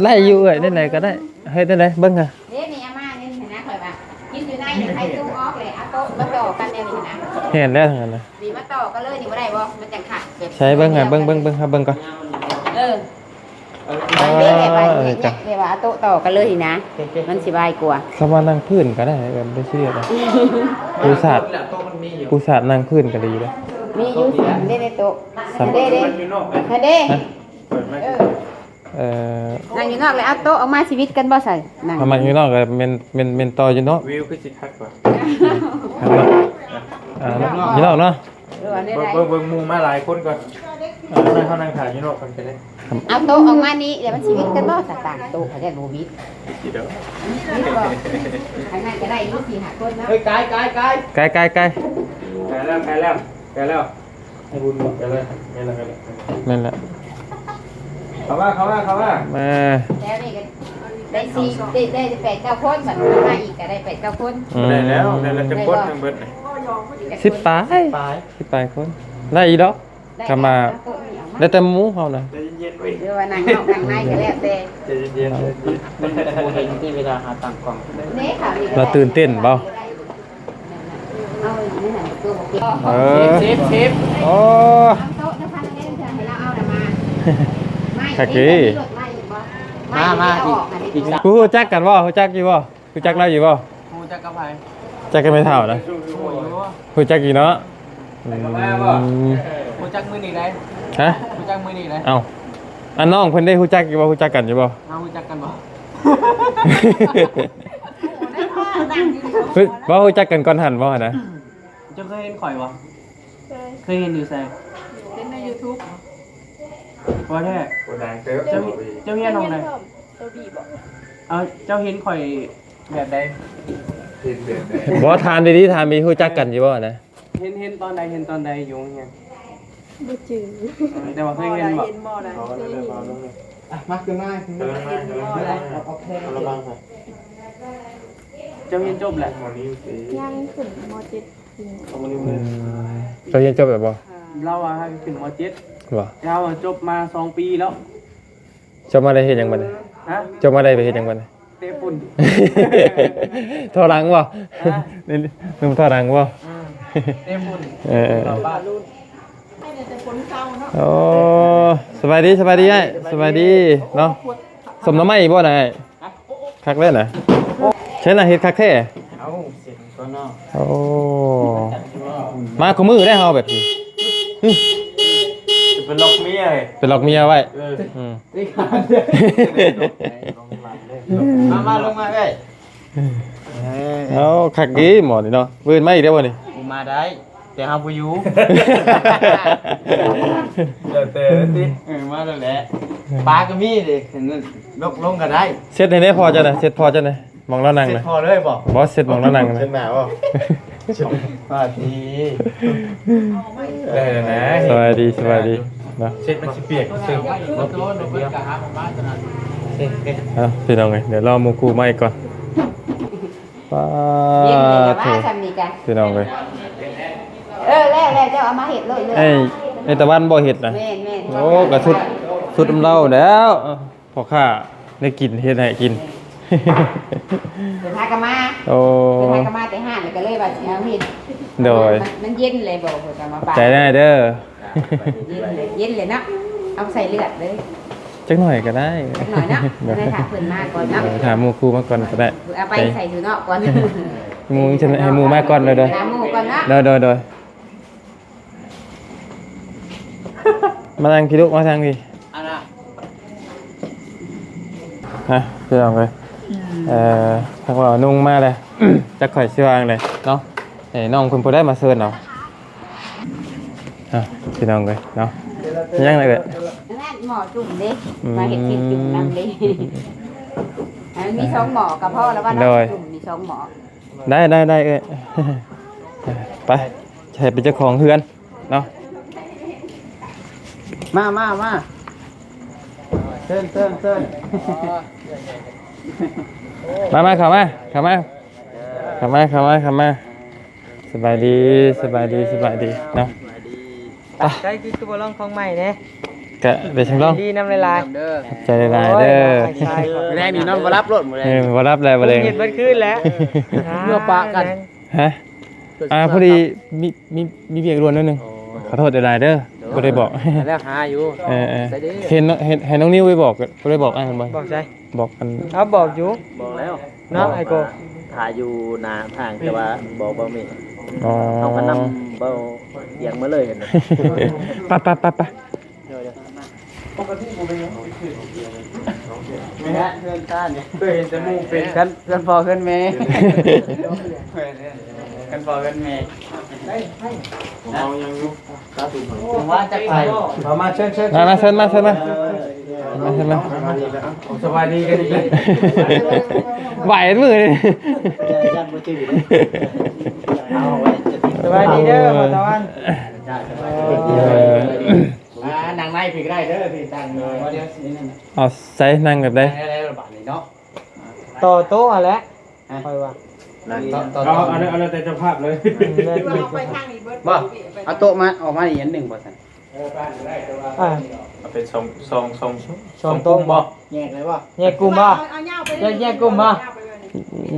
ໄດ້ຢູ່ເອື້ອຍ ແນວໃດກໍໄດ້ ເຮັດແນວໃດເບິ່ງຫາ ເດ້ນີ້ ເອົາມານີ້ນະ ຂ້ອຍວ່າກິນຢູ່ໃນນີ້ ໃຫ້ຕຸ້ມອອກແຫຼະ ເອົາໂຕະມາຕໍ່ກັນແນວນີ້ນະ ແມ່ນແລ້ວທັງນັ້ນນະ ນີ້ມາຕໍ່ກັນເລີຍນີ້ ບໍ່ໄດ້ບໍ່? ມັນຈັ່ງຄັກ ໃສ່ເບິ່ງຫາ ເບິ່ງ ເບິ່ງ ເບິ່ງ ເຮົາເບິ່ງກ່ອນ ເອີ ເອີ ເດ້ ແບບວ່າ ເອີ ເຮັດແບບວ່າເອົາໂຕະຕໍ່ກັນເລີຍນີ້ນະ ມັນຊິໄວກວ່າ ສາມາດນັ່ງພື້ນກໍໄດ້ ແບບບໍ່ຊີຣຽສນະ ປູສາດ ປູສາດນັ່ງພື້ນກໍດີເດ້ ມີຢູ່ ເດ້ໃນໂຕະ ເດ້ ເດ້ ເດ້ ເດ້ ເອີ ເອີ ນັ່ງຢູ່ນອກແລ້ວເອົາໂຕະອອກມາຊີວິດກັນບໍ່ໃສ່ ນັ່ງ ຖ້າມັກຢູ່ນອກກໍແມ່ນ ແມ່ນ ແມ່ນຕໍ່ຢູ່ນອກ ວິວຄືຊິຄັກກວ່າ ຄັກເນາະ ອ່າ ຢູ່ນອກເນາະ ເອີ ເບິ່ງ ເບິ່ງ ເບິ່ງໝູ່ມາຫຼາຍຄົນກ່ອນ ເອີ ເຮົານັ່ງຖ້າຢູ່ນອກກ່ອນກໍໄດ້ ເອົາໂຕະອອກມານີ້ ແລ້ວມັນຊີວິດກັນບໍ່ ສະຕາງໂຕະເຂົາເຈົ້າບໍ່ວິດ ທາງນັ້ນກໍໄດ້ຢູ່ສີ່ຫ້າຄົນເນາະ ເອີ ກາຍ ກາຍ ກາຍ ກາຍ ກາຍ ກາຍ ກາຍແລ້ວ ກາຍແລ້ວ ກາຍແລ້ວ ໃຫ້ບຸນໝົດໄປເລີຍ ແມ່ນແລ້ວ ແມ່ນແລ້ວ ແມ່ນແລ້ວ ເຂົ້າມາ ເຂົ້າມາ ເຂົ້າມາ ມາ ແຖວນີ້ກໍໄດ້ສີ່ ໄດ້ ໄດ້ແປດເກົ້າຄົນ ບັດມາອີກກໍໄດ້ແປດເກົ້າຄົນ ອືມ ໄດ້ແລ້ວ ໄດ້ແລ້ວ ຈັກຄົນທັງເບິດນີ້ ສິບປາຍ ສິບປາຍ ສິບປາຍຄົນ ໄດ້ອີ່ດອກ ໄດ້ ກະມາ ໄດ້ແຕ່ໝູ່ເຮົານະ ໃຈເຢັນໆ ເວີ້ຍ ຫຼືວ່ານັ່ງນອກນັ່ງໃນກໍແລ້ວແຕ່ ໃຈເຢັນໆ ມັນ ມັນບໍ່ເຫັນຕິ ເວລາເຮົາຕັ້ງກ້ອງ ເດ້ ລາວຕື່ນເຕັ້ນບໍ່? ເອີ ເຊຟ ເຊຟ ໂອ້ ຄັກເດ້ ມາ ມາ ອີກ ອີກ ຮູ້ຈັກກັນບໍ່? ຮູ້ຈັກຢູ່ບໍ່? ຮູ້ຈັກລາວຢູ່ບໍ່? ຮູ້ຈັກກັບໃຜ? ຈັກກັນແມ່ເຖົ້ານະ? ຮູ້ຈັກຢູ່ເນາະ. ອືມ ຮູ້ຈັກມື້ນີ້ໄດ໋. ຮະ? ຮູ້ຈັກມື້ນີ້ໄດ໋. ເອົ້າ ອັນນ້ອງເພິ່ນໄດ້ຮູ້ຈັກຢູ່ບໍ່? ຮູ້ຈັກກັນຢູ່ບໍ່? ເຮົາຮູ້ຈັກກັນບໍ່? ເຮີ້ຍ ບໍ່ຮູ້ຈັກກັນກ່ອນຫັ້ນບໍ່ຫັ້ນນະ? ເຈົ້າເຄີຍເຫັນຂ້ອຍບໍ່? ເຄີຍ. ເຄີຍເຫັນຢູ່ໃສ? ເຫັນໃນຢູທູບ. ບໍ່ແທ້? ໂອ້ ດັງເຕີບ. ເຈົ້າ ເຈົ້າຮຽນຫ້ອງໃດ? ໂຕບີບໍ? ເອົາ ເຈົ້າເຫັນຂ້ອຍແບບໃດ? ເຫັນແບບໃດ? ບໍ່ ຖາມດີໆ ຖາມດີ ຮູ້ຈັກກັນຢູ່ບໍ່ນະ? ເຫັນ ເຫັນຕອນໃດ? ເຫັນຕອນໃດຢູ່ໂຮງຮຽນ? ບໍ່ຈື່. ເອີ ແຕ່ວ່າເຄີຍເຫັນບໍ່? ເຫັນບໍ່ໄດ໋? ເຄີຍເຫັນ. ອ່ະ ມາ ຂຶ້ນມາ ຂຶ້ນມາ. ກຳລັງມາ ກຳລັງມາ. ເອົາ ເອົາແພງ. ເຈົ້າຮຽນຈົບແລ້ວ? ຍັງຂຶ້ນ ມໍເຈັດ. ອືມ ເຈົ້າຮຽນຈົບແລ້ວບໍ່? ລາວວ່າໃຫ້ຂຶ້ນ ມໍເຈັດ ບໍ່? ລາວວ່າຈົບມາສອງປີແລ້ວ. ຈົບມາໄດ້ເຮັດຫຍັງບັດນີ້? ຮະ? ຈົບມາໄດ້ໄປເຮັດຫຍັງບັດນີ້? ເຕະຝຸ່ນ. ທໍ່ຫຼັງບໍ່? ຮະ? ໜຸ່ມທໍ່ຫຼັງບໍ່? ເອີ ເຕະຝຸ່ນ. ເອີ ເອີ ເອີ. ໂອ້ ສະບາຍດີ ສະບາຍດີອ້າຍ ສະບາຍດີເນາະ. ສົ້ມໜໍ່ໄມ້ບໍ່ນະອ້າຍ? ຄັກເລີຍນະ. ໂອ້ ໃຊ່ນະ ເຮັດຄັກແທ້. ເອົ້າ ເສັດກ່ອນເນາະ. ໂອ້ ມາຄູ່ມື້ໄດ໋ເຮົາແບບນີ້. ໄປລັອກເມຍເອີຍ. ໄປລັອກເມຍໄວ້. ເອີ ອືມ. ມາ ມາ ລົງມາເອີຍ. ເອົ້າ ຄັກດີໝໍນີ້ເນາະ. ມື້ອື່ນມາອີກໄດ້ບໍ່ນີ້? ມາໄດ້. ແຕ່ເຮົາບໍ່ຢູ່. ແລ້ວແຕ່ເລີຍຕິ. ເອີ ມາແລ້ວແຫຼະ. ປາກໍມີເດ້. ລົງ ລົງກໍໄດ້. ເຊັດໃຫ້ແດ່ພໍ່ເຈົ້ານະ ເຊັດພໍ່ເຈົ້ານະ ໝ່ອງລາວນັ່ງນະ. ເຊັດພໍ່ເລີຍບໍ່? ບໍ່ ເຊັດໝ່ອງລາວນັ່ງນະ. ເຊັດໜ້າບໍ່? ສະບາຍດີ. ໄດ້ແລ້ວນະ. ສະບາຍດີ ສະບາຍດີເນາະ. ເຊັດມັນຊິປຽກຊື່. ເອົ້າ ພີ່ນ້ອງເອີຍ ດຽວລໍໝູ່ຄູ່ມາອີກກ່ອນ. ປາໂທ ພີ່ນ້ອງເອີຍ. ເອີ ແລ້ວ ແລ້ວເຈົ້າເອົາມາເຮັດໂລດເລີຍ. ໄອ້ ໄອ້ຕາວັນບໍ່ເຮັດນະ? ແມ່ນໆ. ໂອ້ ກະສຸດ ສຸດນຳລາວແລ້ວ. ພໍ່ຄ້າໄດ້ກິນ ເຮັດໃຫ້ກິນ. ເພິ່ນຫາກະມາ. ໂອ້ ເພິ່ນຫາກະມາແຕ່ຮ້ານ ແລ້ວກະເລີຍວ່າຊິເອົາເຮັດ. ໂດຍ. ມັນ ມັນເຢັນແລ້ວບໍ່ ເພິ່ນກະມາປາ. ຂອບໃຈນະເດີ. ເຢັນເລີຍ ເຢັນເລີຍເນາະ. ເອົາໃສ່ເລືອດເລີຍ. ຈັກໜ້ອຍກໍໄດ້ ຈັກໜ້ອຍເນາະ. ໂດຍ. ໄດ້ຖ້າເພິ່ນມາກ່ອນເນາະ. ໂດຍ ຖ້າໝູ່ຄູ່ມາກ່ອນກໍໄດ້. ເອົາໄປໃສ່ຢູ່ນອກກ່ອນ. ໝູ່ ໃຫ້ໝູ່ມາກ່ອນເລີຍ. ໂດຍ ຖ້າໝູ່ກ່ອນເນາະ. ໂດຍ ໂດຍ ໂດຍ. ມາທາງພີ້ລູກ ມາທາງພີ້. ອັນນ່າ ຮະ ພີ່ນ້ອງເອີຍ. ເອີ ທາງວ່ານຸ່ງມາແລ້ວ ຈັກຂ້ອຍຊິວ່າຈັ່ງໃດເນາະ. ໃຫ້ນ້ອງເພິ່ນຜູ້ໃດມາເຊີນເອົາ. ອ່ະ ພີ່ນ້ອງເອີຍເນາະ. ຍັງໄດ້ເອີຍ. ນັ້ນໝໍ້ຈຸ່ມເດ້. ອືມ ມາເຮັດເຄັກຈຸ່ມນຳເດ້. ອັນມີສອງໝໍ້ກໍພໍແລ້ວວ່າເນາະ. ໂດຍ. ຈຸ່ມມີສອງໝໍ້. ໄດ້ ໄດ້ ໄດ້ເອີຍ. ໄປ ໃຫ້ເປັນເຈົ້າຂອງເຮືອນເນາະ. ມາ ມາ ມາ ເຊີນ ເຊີນ ເຊີນ. ມາ ມາ ເຂົ້າມາ ເຂົ້າມາ ເຂົ້າມາ ເຂົ້າມາ ເຂົ້າມາ. ສະບາຍດີ ສະບາຍດີ ສະບາຍດີເນາະ. ໄປ ໃຊ້ຄື ຄືບໍ່ລອງຂອງໃໝ່ແດ່. ກະໄປທາງລອງ. ດີນຳຫຼາຍໆ ເດີ. ຂອບໃຈຫຼາຍໆເດີ. ໂອ້ຍ ມື້ແລງນີ້ນອນບໍ່ຫຼັບໂລດມື້ແລງ. ເອີ ບໍ່ຫຼັບແລ້ວ ບໍ່ໄດ້ເຮັດເບິດຄືນແຫຼະ. ເມື່ອປະກັນ. ຮະ? ອ່າ ພໍດີມີ ມີ ມີວຽກດ່ວນໜ້ອຍໜຶ່ງ. ໂອ້ ຂໍໂທດຫຼາຍໆເດີ. ໂດຍ. ບໍ່ໄດ້ບອກ ແລ້ວຫາຢູ່. ເອີໆ ໃສເດ້? ເຫັນ ເຫັນ ໃຫ້ນ້ອງນິວໄປບອກ ບໍ່ໄດ້ບອກອ້າຍເພິ່ນບໍ່? ບອກໃສ? ບອກອັນ ເອົາ ບອກຢູ່ ບອກແລ້ວ. ເນາະ ບອກ ອ້າຍໂກ ຖ້າຢູ່ໜ້າທາງ ແຕ່ວ່າບອກບໍ່ມີ. ອໍ ເຮົາກໍນຳເບົາຕຽງມາເລີຍຫັ້ນນະ. ໄປໆໆໆ. ໂດຍໆ ປົກກະຕິບໍ່ເປັນຫຍັງ. ແມ່ນ ເຮືອນຊານນີ້ ເຄີຍເຫັນແຕ່ໝູ່ເປັນ ເຮືອນ ເຮືອນພໍ່ເຮືອນແມ່ ເຮືອນພໍ່ເຮືອນແມ່. ເອົາຫຍັງຢູ່? ວ່າຈັກໄປ ມາ ມາ ເຊີນ ເຊີນ ມາ ມາ ເຊີນມາ ເຊີນມາ ເອີ ມາ ເຊີນມາ. ສະບາຍດີກັນອີກແລ້ວ ໄຫວມື້ນີ້. ຢ້ານບໍ່ຈື່ເດ້. ເອົາໄວ້ ສະບາຍດີເດີ ພໍ່ຕາວັນ. ເອີ ອ່າ ນັ່ງໃນພີ້ກໍໄດ້ເດີ ພີ້ຕັ້ງ ເອົາໃສນັ່ງແບບໃດ? ນັ່ງໄດ້ແລ້ວບາດນີ້ເນາະ. ຕໍ່ໂຕະຫັ້ນແຫຼະ. ຮະ? ຂ້ອຍວ່າ ນັ່ງຕໍ່ ຕໍ່ ເອົາ ເອົາ ເອົາແຕ່ເຈົ້າພາບເລີຍ. ອືມ ເລີຍ ເອົາໄປທາງນີ້ເບິດ. ບໍ່ ເອົາໂຕະມາ ອອກມາອີກອັນໜຶ່ງບໍ່ຊັ້ນ? ເອີ ບ້ານກໍໄດ້ ແຕ່ວ່າ ອ່າ ເອົາເປັນສອງ ສອງ ສອງ ສອງ ສອງກຸ່ມບໍ່? ແຍກເລີຍບໍ່? ແຍກກຸ່ມບໍ່? ເອົາ ເອົາຍາວໄປເລີຍ ແຍກ ແຍກກຸ່ມບໍ່? ຍາວໄປເລີຍ.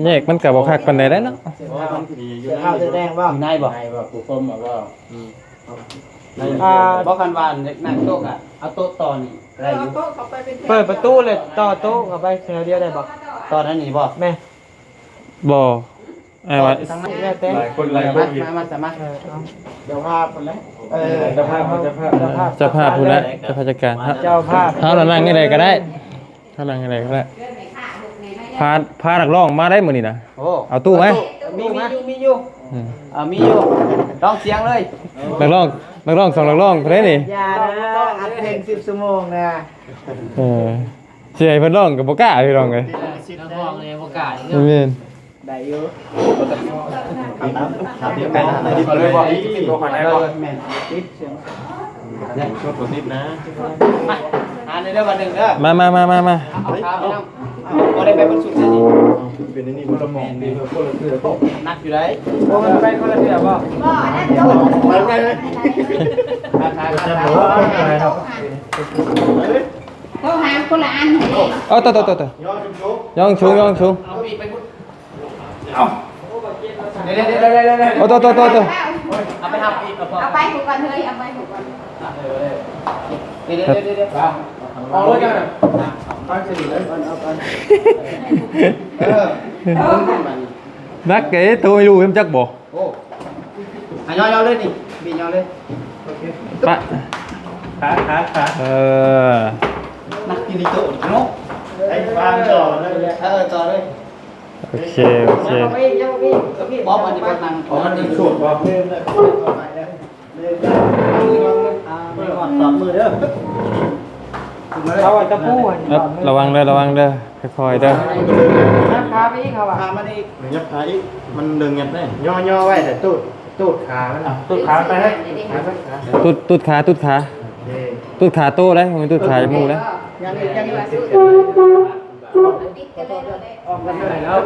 ແຍກມັນກໍບໍ່ຄັກປານໃດແຫຼະເນາະ. ເສື້ອຂາວເສື້ອແດງບໍ່? ຢູ່ໃນບໍ່? ຢູ່ໃນບໍ່? ຜູ້ຄົມບໍ່? ອືມ ອ່າ ບໍ່ ຄັນວ່ານັ່ງໂຕະກະເອົາໂຕະຕໍ່ນີ້ກໍໄດ້ຢູ່. ເອີ ເອົາໂຕະເຂົ້າໄປເປັນ ເປີດປະຕູເລີຍ ຕໍ່ໂຕະເຂົ້າໄປແຖວດຽວໄດ້ບໍ່? ຕໍ່ນັ້ນນີ້ບໍ່? ແມ່ນ. ບໍ່ ອ້າຍວ່າ ທາງນັ້ນແລ້ວແຕ່ ຫຼາຍຄົນຫຼາຍຄົນ ມາ ມາ ມາ ມາ ເອີ ເຈົ້າພາບພຸ້ນແຫຼະ ເອີ ເຈົ້າພາບ ເຈົ້າພາບພຸ້ນແຫຼະ ເຈົ້າພາບຈັດການ ເຈົ້າພາບ ເຮົາລະນັ່ງນີ້ໄດ້ກໍໄດ້ ເຮົານັ່ງນີ້ໄດ້ກໍໄດ້ ພາ ພານັກຮ້ອງມາໄດ້ມື້ນີ້ນະ ໂອ້ ເອົາຕູ້ມາ ມີ ມີຢູ່ ມີຢູ່ ອືມ ເອີ ມີຢູ່ ລອງສຽງເລີຍ ນັກຮ້ອງ ນັກຮ້ອງສອງນັກຮ້ອງເດ້ນີ້ ຢ່ານະ ອັດເພງສິບຊົ່ວໂມງນະ ເອີ ຊິໃຫ້ເພິ່ນຮ້ອງກໍບໍ່ກ້າ ພີ່ນ້ອງເອີຍ ນັກຮ້ອງນີ້ບໍ່ກ້າ ແມ່ນ ໄດ້ຢູ່ ເອົາເລີຍບໍ່ ຕິດບໍ່ ແມ່ນ ຕິດ ເອີ ແມ່ນ ຕິດ ເອີ ຕິດນະ ມາ ມາ ມາ ມາ ມາ ເອົາຂາມານຳ ບໍ່ໄດ້ໄປເບິດຊຸດເລີຍນີ້ ເປັນອັນນີ້ບໍ່ລະໝໍ ແມ່ນ ຄົນລະເທື່ອ ໜັກຢູ່ໃດ ໂອ້ ມັນໄປຄົນລະເທື່ອບໍ່ ບໍ່ ອັນນັ້ນໂຕ ໄປ ໄປ ໄປ ໂທຫາຄົນລະອັນ ເອົາ ໂຕ ໂຕ ໂຕ ໂຕ ຍໍຂຶ້ນສູງ ຍໍຂຶ້ນສູງ ເອົາປີກໄປພຸ້ນ ເອົາ ເດ ເດ ເດ ເດ ເດ ເອົາ ໂຕ ໂຕ ໂຕ ໂຕ ເອົາໄປຮັບອີກ ເອົາ ເອົາໄປຜູ້ກ່ອນເຮີ້ຍ ເອົາໄປຜູ້ກ່ອນ ເດ ເດ ເດ ເດ ເອົາລົດຈັ່ງນັ້ນ ຟັງສະຫລີເລີຍ ເອີ ໜັກເດ້ ໂທໃຫ້ລູກຮູ້ຈັກບໍ່? ໂອ້ ອ່ະ ຍໍໆເລີຍນີ້ ບີບຍໍເລີຍ ໂອເຄ ປະ ຂາ ຂາ ຂາ ເອີ ໜັກອີ່ຫຼີໂຕນີ້ເນາະ ໄອ້ຟານຕໍ່ເລີຍ ເອີ ຕໍ່ເລີຍ ໂອເຄ ໂອເຄ ຍັງບໍ່ມີ ຍັງບໍ່ມີ ບໍ່ ອັນນີ້ບໍ່ນັ່ງ ອໍ ອັນນີ້ສູດບໍ່? ອ່າ ມີຮອດຕອດມືເດີ ເອົາຕະປູ ລະວັງເດີ ລະວັງເດີ ຄ່ອຍໆເດີ ຍັບຂາໄປອີກ ເຂົາວ່າ ຂາມາອີກ ຍັບຂາອີກ ມັນດຶງຍັບໄດ້ ຍໍໆໄວ້ ແຕ່ຕູດ ຕູດຂາມັນ ຕູດຂາໄປເຮີ້ຍ ຂາໄປ ຂາ ຕູດ ຕູດຂາ ຕູດຂາ ໂອເຄ ຕູດຂາໂຕໄດ໋ ບໍ່ແມ່ນຕູດຂາໝູ່ໄດ໋ ຍັງອີກ ຍັງອີກ ຕິດກັນເລີຍ ອອກກັນເທົ່າໃດແລ້ວ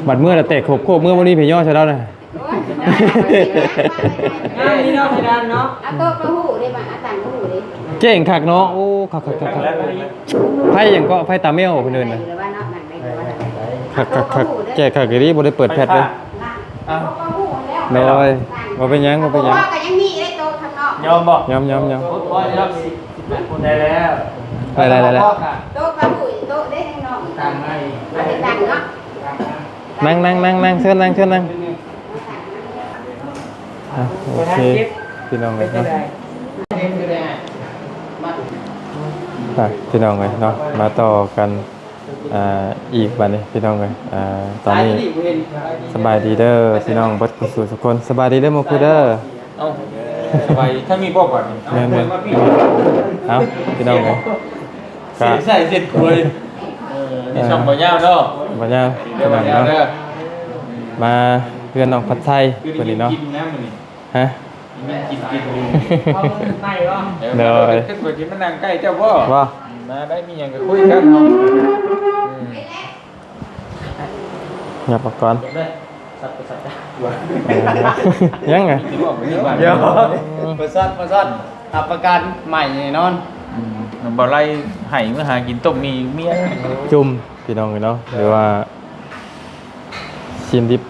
ບັດເມື່ອລະແຕກໂຄບໆ ເມື່ອບໍ່ມີໃຜຍໍໃສ່ລາວນະ ງາມນີ້ເນາະ ເພດານເນາະ ເອົາໂຕະມາຫູ້ເດ້ ມາເອົາຕັ່ງມາຫູ້ເດ້ ເກັ່ງຄັກເນາະ ໂອ້ ຄັກໆໆໆ ໄພຫຍັງເກາະ ໄພຕາແມວເພິ່ນເອີ້ນນະ ຄັກໆໆ ແກ້ຄັກອີ່ຫຼີ ບໍ່ໄດ້ເປີດແພັດເລີຍ ໂດຍ ບໍ່ເປັນຫຍັງ ບໍ່ເປັນຫຍັງ ຍອມບໍ່? ຍອມໆໆ ໄດ້ແລ້ວ ໄດ້ໆໆ ໂຕະມາຫູ້ ໂຕະເດ້ທາງນອກ ຕັ້ງໃໝ່ ຕັ້ງເນາະ ນັ່ງໆໆ ເຊີນນັ່ງ ເຊີນນັ່ງ ອ່ະ ໂອເຄ ພີ່ນ້ອງເອີຍເນາະ ອ່ະ ພີ່ນ້ອງເອີຍເນາະ ມາຕໍ່ກັນ ອ່າ ອີກບັດນີ້ ພີ່ນ້ອງເອີຍ ອ່າ ຕອນນີ້ ສະບາຍດີເດີ ພີ່ນ້ອງເບິດສູ່ສູ່ຄົນ ສະບາຍດີເດີໝູ່ຄູ່ເດີ ເອົ້າ ສະບາຍດີ ທາງນີ້ບໍ່ບັດນີ້ ແມ່ນໆ ເອົ້າ ພີ່ນ້ອງເອີຍ ກະ ເສຍໃສ່ເສຍກວຍ ເອີ ນີ້ຊ່ອງບໍ່ຍາວເນາະ ບໍ່ຍາວ ເດີ ພີ່ນ້ອງເນາະ ມາເຮືອນນ້ອງພັດໄຊມື້ນີ້ເນາະ ກິນນະມື້ນີ້ ຮະ ກິນ ກິນ ກິນ ເອົາໄປບໍ່ ໂດຍ ຄືວ່າຊິມານັ່ງໃກ້ເຈົ້າບໍ່ ບໍ່ ມາໄດ້ ມີຫຍັງກໍຄຸຍກັນເນາະ ອືມ ຫຍັບອອກກ່ອນ ເອີ ຍັງໄງ ບໍ່ຊັດ ບໍ່ຊັດ ຮັບປະກັນໃໝ່ແນ່ນອນ ອືມ ບໍ່ໄລ່ໃຫ້ມາຫາກິນຕົ້ມໝີ່ເມຍ ຈຸ່ມ ພີ່ນ້ອງເອີຍເນາະ ຫຼືວ່າ ຊີ້ນດິບ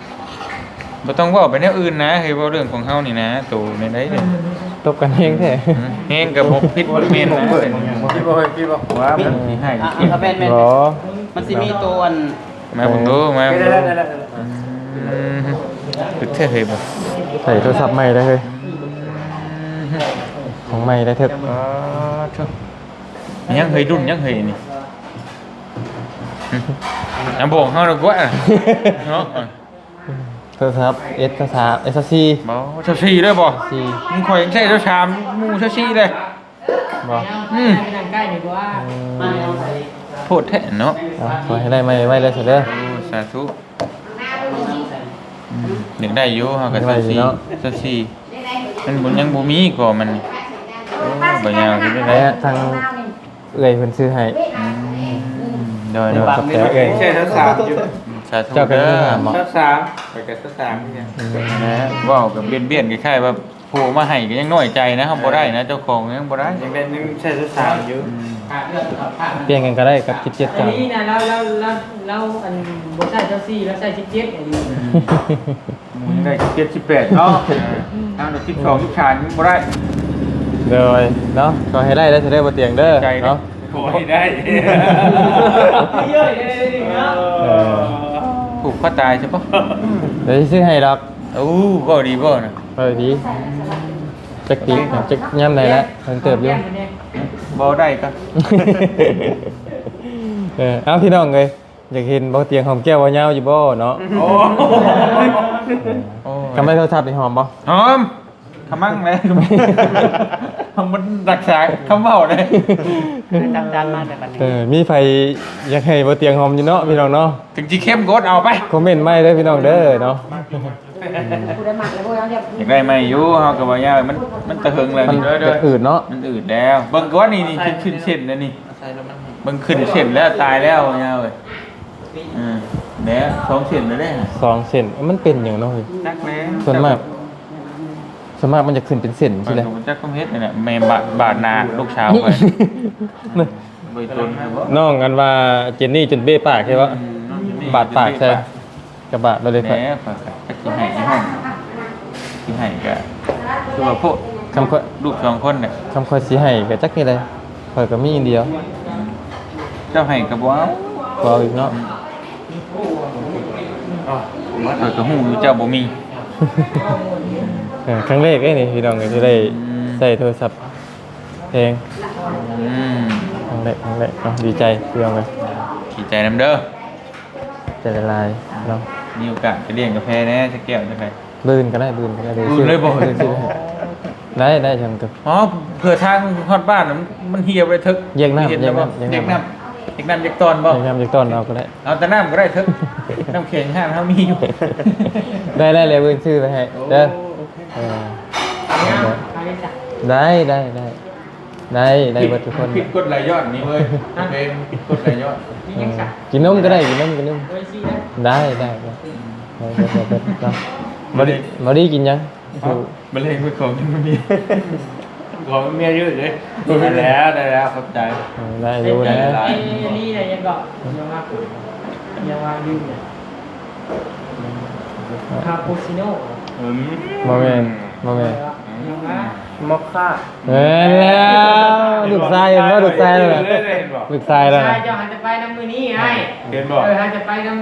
ບໍ່ຕ້ອງເວົ້າໄປແນວອື່ນນະ ເຮີ້ຍ ເວົ້າເລື່ອງຂອງເຮົານີ້ນະ ໂຕແນວໃດເດ ຕົບກັນແຮງແທ້ ອືມ ແຮງກໍບໍ່ຜິດບໍ່ແມ່ນນະ ຄິດບໍ່ ຄິດບໍ່ ວ່າມັນຊິໃຫ້ ອ່ະ ອ່ະ ແມ່ນໆ ບໍ່ ມັນຊິມີໂຕອັນ ມາເບິ່ງດູ ມາເບິ່ງດູ ອືມ ຄືແທ້ເຮີ້ຍ ບໍ່ ໃສ່ໂທລະສັບໃໝ່ໄດ້ເຮີ້ຍ ຂອງໃໝ່ໄດ້ເຖິກ ອໍ ຫຍັງເຮີ້ຍ ລຸ້ນຫຍັງເຮີ້ຍນີ້ ອາ ບອກເຮົາດີກວ່າເນາະ ໂທລະສັບ ເອັສຊາວສາມ ເອັສຊາວສີ່ ບໍ່ ຊາວສີ່ເລີຍບໍ່ ສີ່ ຂອງຂ້ອຍຍັງໃຊ້ຊາວສາມ ໝູ່ຊາວສີ່ເລີຍ ບໍ່ ອືມ ໄປນັ່ງໃກ້ດີກວ່າ ອືມ ໂພດແທ້ເນາະ ເອົາ ຂໍໃຫ້ໄດ້ໃໝ່ໄວໆເດີ ໂອ້ ສາທຸ ອືມ ຢາກໄດ້ຢູ່ ເຮົາກໍຊາວສີ່ ຊາວສີ່ ມັນບໍ່ ຍັງບໍ່ມີກໍມັນ ໂອ້ ບໍ່ຍາວຄືໄດ້ ທາງ ເອື້ອຍເພິ່ນຊື້ໃຫ້ ອືມ ໂດຍໆ ຂອບໃຈເອື້ອຍ ໃຊ້ຊາວສາມຢູ່ ສາທຸ ເຈົ້າກໍຊາວສາມບໍ່ ຊາວສາມ ຂ້ອຍກໍຊາວສາມຄືກັນ ອືມ ນັ້ນແຫຼະ ເວົ້າກັບບຽນໆ ຄ້າຍໆວ່າຜູ້ເອົາມາໃຫ້ກໍຍັງນ້ອຍໃຈນະ ເຮົາບໍ່ໄດ້ນະ ເຈົ້າຂອງຍັງບໍ່ໄດ້ ຍັງໄດ້ ຍັງໃຊ້ຊາວສາມຢູ່ ອືມ ປ່ຽນກັນກໍໄດ້ກັບສິບເຈັດ ອັນນີ້ນະ ລາວ ລາວ ລາວ ລາວ ອັນ ບໍ່ໃຊ້ຊາວສີ່ ລາວໃຊ້ສິບເຈັດ ອືມ ມັນໄດ້ສິບເຈັດ ສິບແປດເນາະ ເອີ ທາງສິບສອງ ສິບສາມຍັງບໍ່ໄດ້ ໂດຍເນາະ ຂໍໃຫ້ໄດ້ເດີ ເດີ ບໍ່ຕຽງເດີ ໃຈເນາະ ບໍ່ໃຫ້ໄດ້ ເອີ ຜູກຄໍຕາຍຊະບໍ່? ດຽວຊິຊື້ໃຫ້ດອກ. ໂອ້ ເວົ້າດີບໍ່ນະ? ເອີ ດີ ຈັກປີ ຈັກຍາມໃດລະ ເພິ່ນເຕີບຢູ່ ບໍ່ໄດ້ກໍ ເອີ ເອົາ ພີ່ນ້ອງເອີຍ ຢາກເຫັນບໍ່ ຕຽງຫອມແກ້ວບໍ່ຍາວຢູ່ບໍ່ເນາະ? ໂອ້ ໂອ້ຍ ຄຳໃຫ້ໂທລະສັບນີ້ຫອມບໍ່? ຫອມ ຂະມັງແຫຼະ ມັນຮັກສາຄຳເວົ້າເດ້ ດຳໆມາແຕ່ບັດນີ້ ເອີ ມີໃຜຢາກໃຫ້ບໍ່ຕຽງຫອມຢູ່ເນາະ ພີ່ນ້ອງເນາະ? ເຖິງຊິເຂັ້ມກໍອົດເອົາໄປ ຄອມເມັນໃໝ່ເດີພີ່ນ້ອງເດີເນາະ. ຜູ້ໃດມັກແລ້ວພວກເຮົາ ຢາກໄດ້ໃໝ່ຢູ່ ເຮົາກໍວ່າຍາວ ມັນ ມັນຕະເຫິງແລ້ວ ມັນ ນີ້ ຢາກອືດເນາະ ມັນອືດແລ້ວ ເບິ່ງກ່ອນນີ້ ນີ້ຂຶ້ນເສັ້ນແລ້ວນີ້ ເບິ່ງຂຶ້ນເສັ້ນແລ້ວ ຕາຍແລ້ວຍາວເອີຍ ເອີ ແລ້ວສອງເສັ້ນແລ້ວເດ້ ສອງເສັ້ນ ມັນເປັນຫຍັງເນາະເຮີ້ຍ? ຈັກແລ້ວ ສ່ວນມາກ ສ່ວນມາກມັນຈະຂຶ້ນເປັນເສັ້ນຊີ້ແຫຼະ ຂ້ອຍກໍບໍ່ຈັກຄວາມເຮັດນີ້ແຫຼະ ແມ່ບາດ ບາດໜ້າລູກສາວຂ້ອຍ ບໍ່ຕົນແລ້ວບໍ່? ນ້ອງອັນວ່າເຈນນີ້ຈົນເບ້ປາກໃຊ່ບໍ່? ອືມ ບາດປາກໃສ່ ກະບາດລະເດ້ຂ້ອຍ ແຫຼະ ຂ້ອຍກໍຈັກຊິໃຫ້ອີ່ຫ້ອງ ຊິໃຫ້ກະຄືວ່າໂພດ ຄຳຂ້ອຍ ລູກສອງຄົນແຫຼະ ຄຳຂ້ອຍຊິໃຫ້ກະຈັກນີ້ແຫຼະ ຂ້ອຍກໍມີອັນດຽວ ເຈົ້າໃຫ້ກໍບໍ່ເອົາ ບໍ່ເອົາອີກເນາະ ຂ້ອຍກໍຮູ້ຢູ່ເຈົ້າບໍ່ມີ ເອີ ຄັ້ງແລກເດ້ນີ້ພີ່ນ້ອງ ທີ່ໄດ້ ອືມ ໃຊ້ໂທລະສັບ ແພງ ອືມ ຄັ້ງແລກ ຄັ້ງແລກເນາະ ດີໃຈພີ່ນ້ອງເອີຍ ດີໃຈນຳເດີ ໃຈຫຼາຍໆເນາະ ມີໂອກາດໄປລ້ຽງກາແຟແດ່ຈັກແກ້ວຈັກໃດ ມື້ອື່ນກໍໄດ້ ມື້ອື່ນກໍໄດ້ ມື້ອື່ນເລີຍບໍ່? ມື້ອື່ນຊື້ໃຫ້ ໄດ້ ໄດ້ ຈັ່ງກໍ ອໍ ເພື່ອທາງຮອດບ້ານມັນ ມັນເຫ່ຍໄປເຖິກ ຢຽກນ້ຳ ຢຽກນ້ຳ ຢຽກນ້ຳ ຢຽກນ້ຳຢາກຕອນບໍ່? ຢຽກນ້ຳຢາກຕອນເອົາກໍໄດ້ ເອົາແຕ່ນ້ຳກໍໄດ້ເຖິກ ນ້ຳແຂງຮ້ານເຮົາມີຢູ່ ໄດ້ ໄດ້ ແລ້ວມື້ອື່ນຊື້ໄປໃຫ້ເດີ ໂອ້ ໂອເຄ ເອີ ໄດ້ ໄດ້ ໄດ້ ໄດ້ ໄດ້ເບິດທຸກຄົນ ຜິດກົດໄຫຼຍ້ອນນີ້ເວີຍ ໂອເຄ ຜິດກົດໄຫຼຍ້ອນ ກິນນົມກໍໄດ້ ກິນນົມ ກິນນົມ ໄດ້ ໄດ້ ໄດ້ ໄດ້ ບໍ່ໄດ້ກິນຫຍັງ ບໍ່ໄດ້ກິນຂອງກິນບໍ່ມີ ຂອງເມຍເຍອະເດ້ ໄດ້ແລ້ວ ໄດ້ແລ້ວ ຂອບໃຈ ເອີ ໄດ້ຢູ່ ໄດ້ຫຼາຍ ອັນນີ້ນະ ຍັງກໍ ຍັງວ່າ ຍັງວ່າຢູ່ນະ ຄາປູຊິໂນ ອືມ ບໍ່ແມ່ນ ບໍ່ແມ່ນ ຍັງວ່າ ມອຄຄາ ແມ່ນແລ້ວ ລູກຊາຍເຫັນບໍ່? ລູກຊາຍແລ້ວນະ ລູກຊາຍແລ້ວນະ ເຈົ້າຫາຈະໄປນຳມື້ນີ້ອ້າຍ ເຫັນບໍ່? ເອີ ຫາຈະໄປນຳ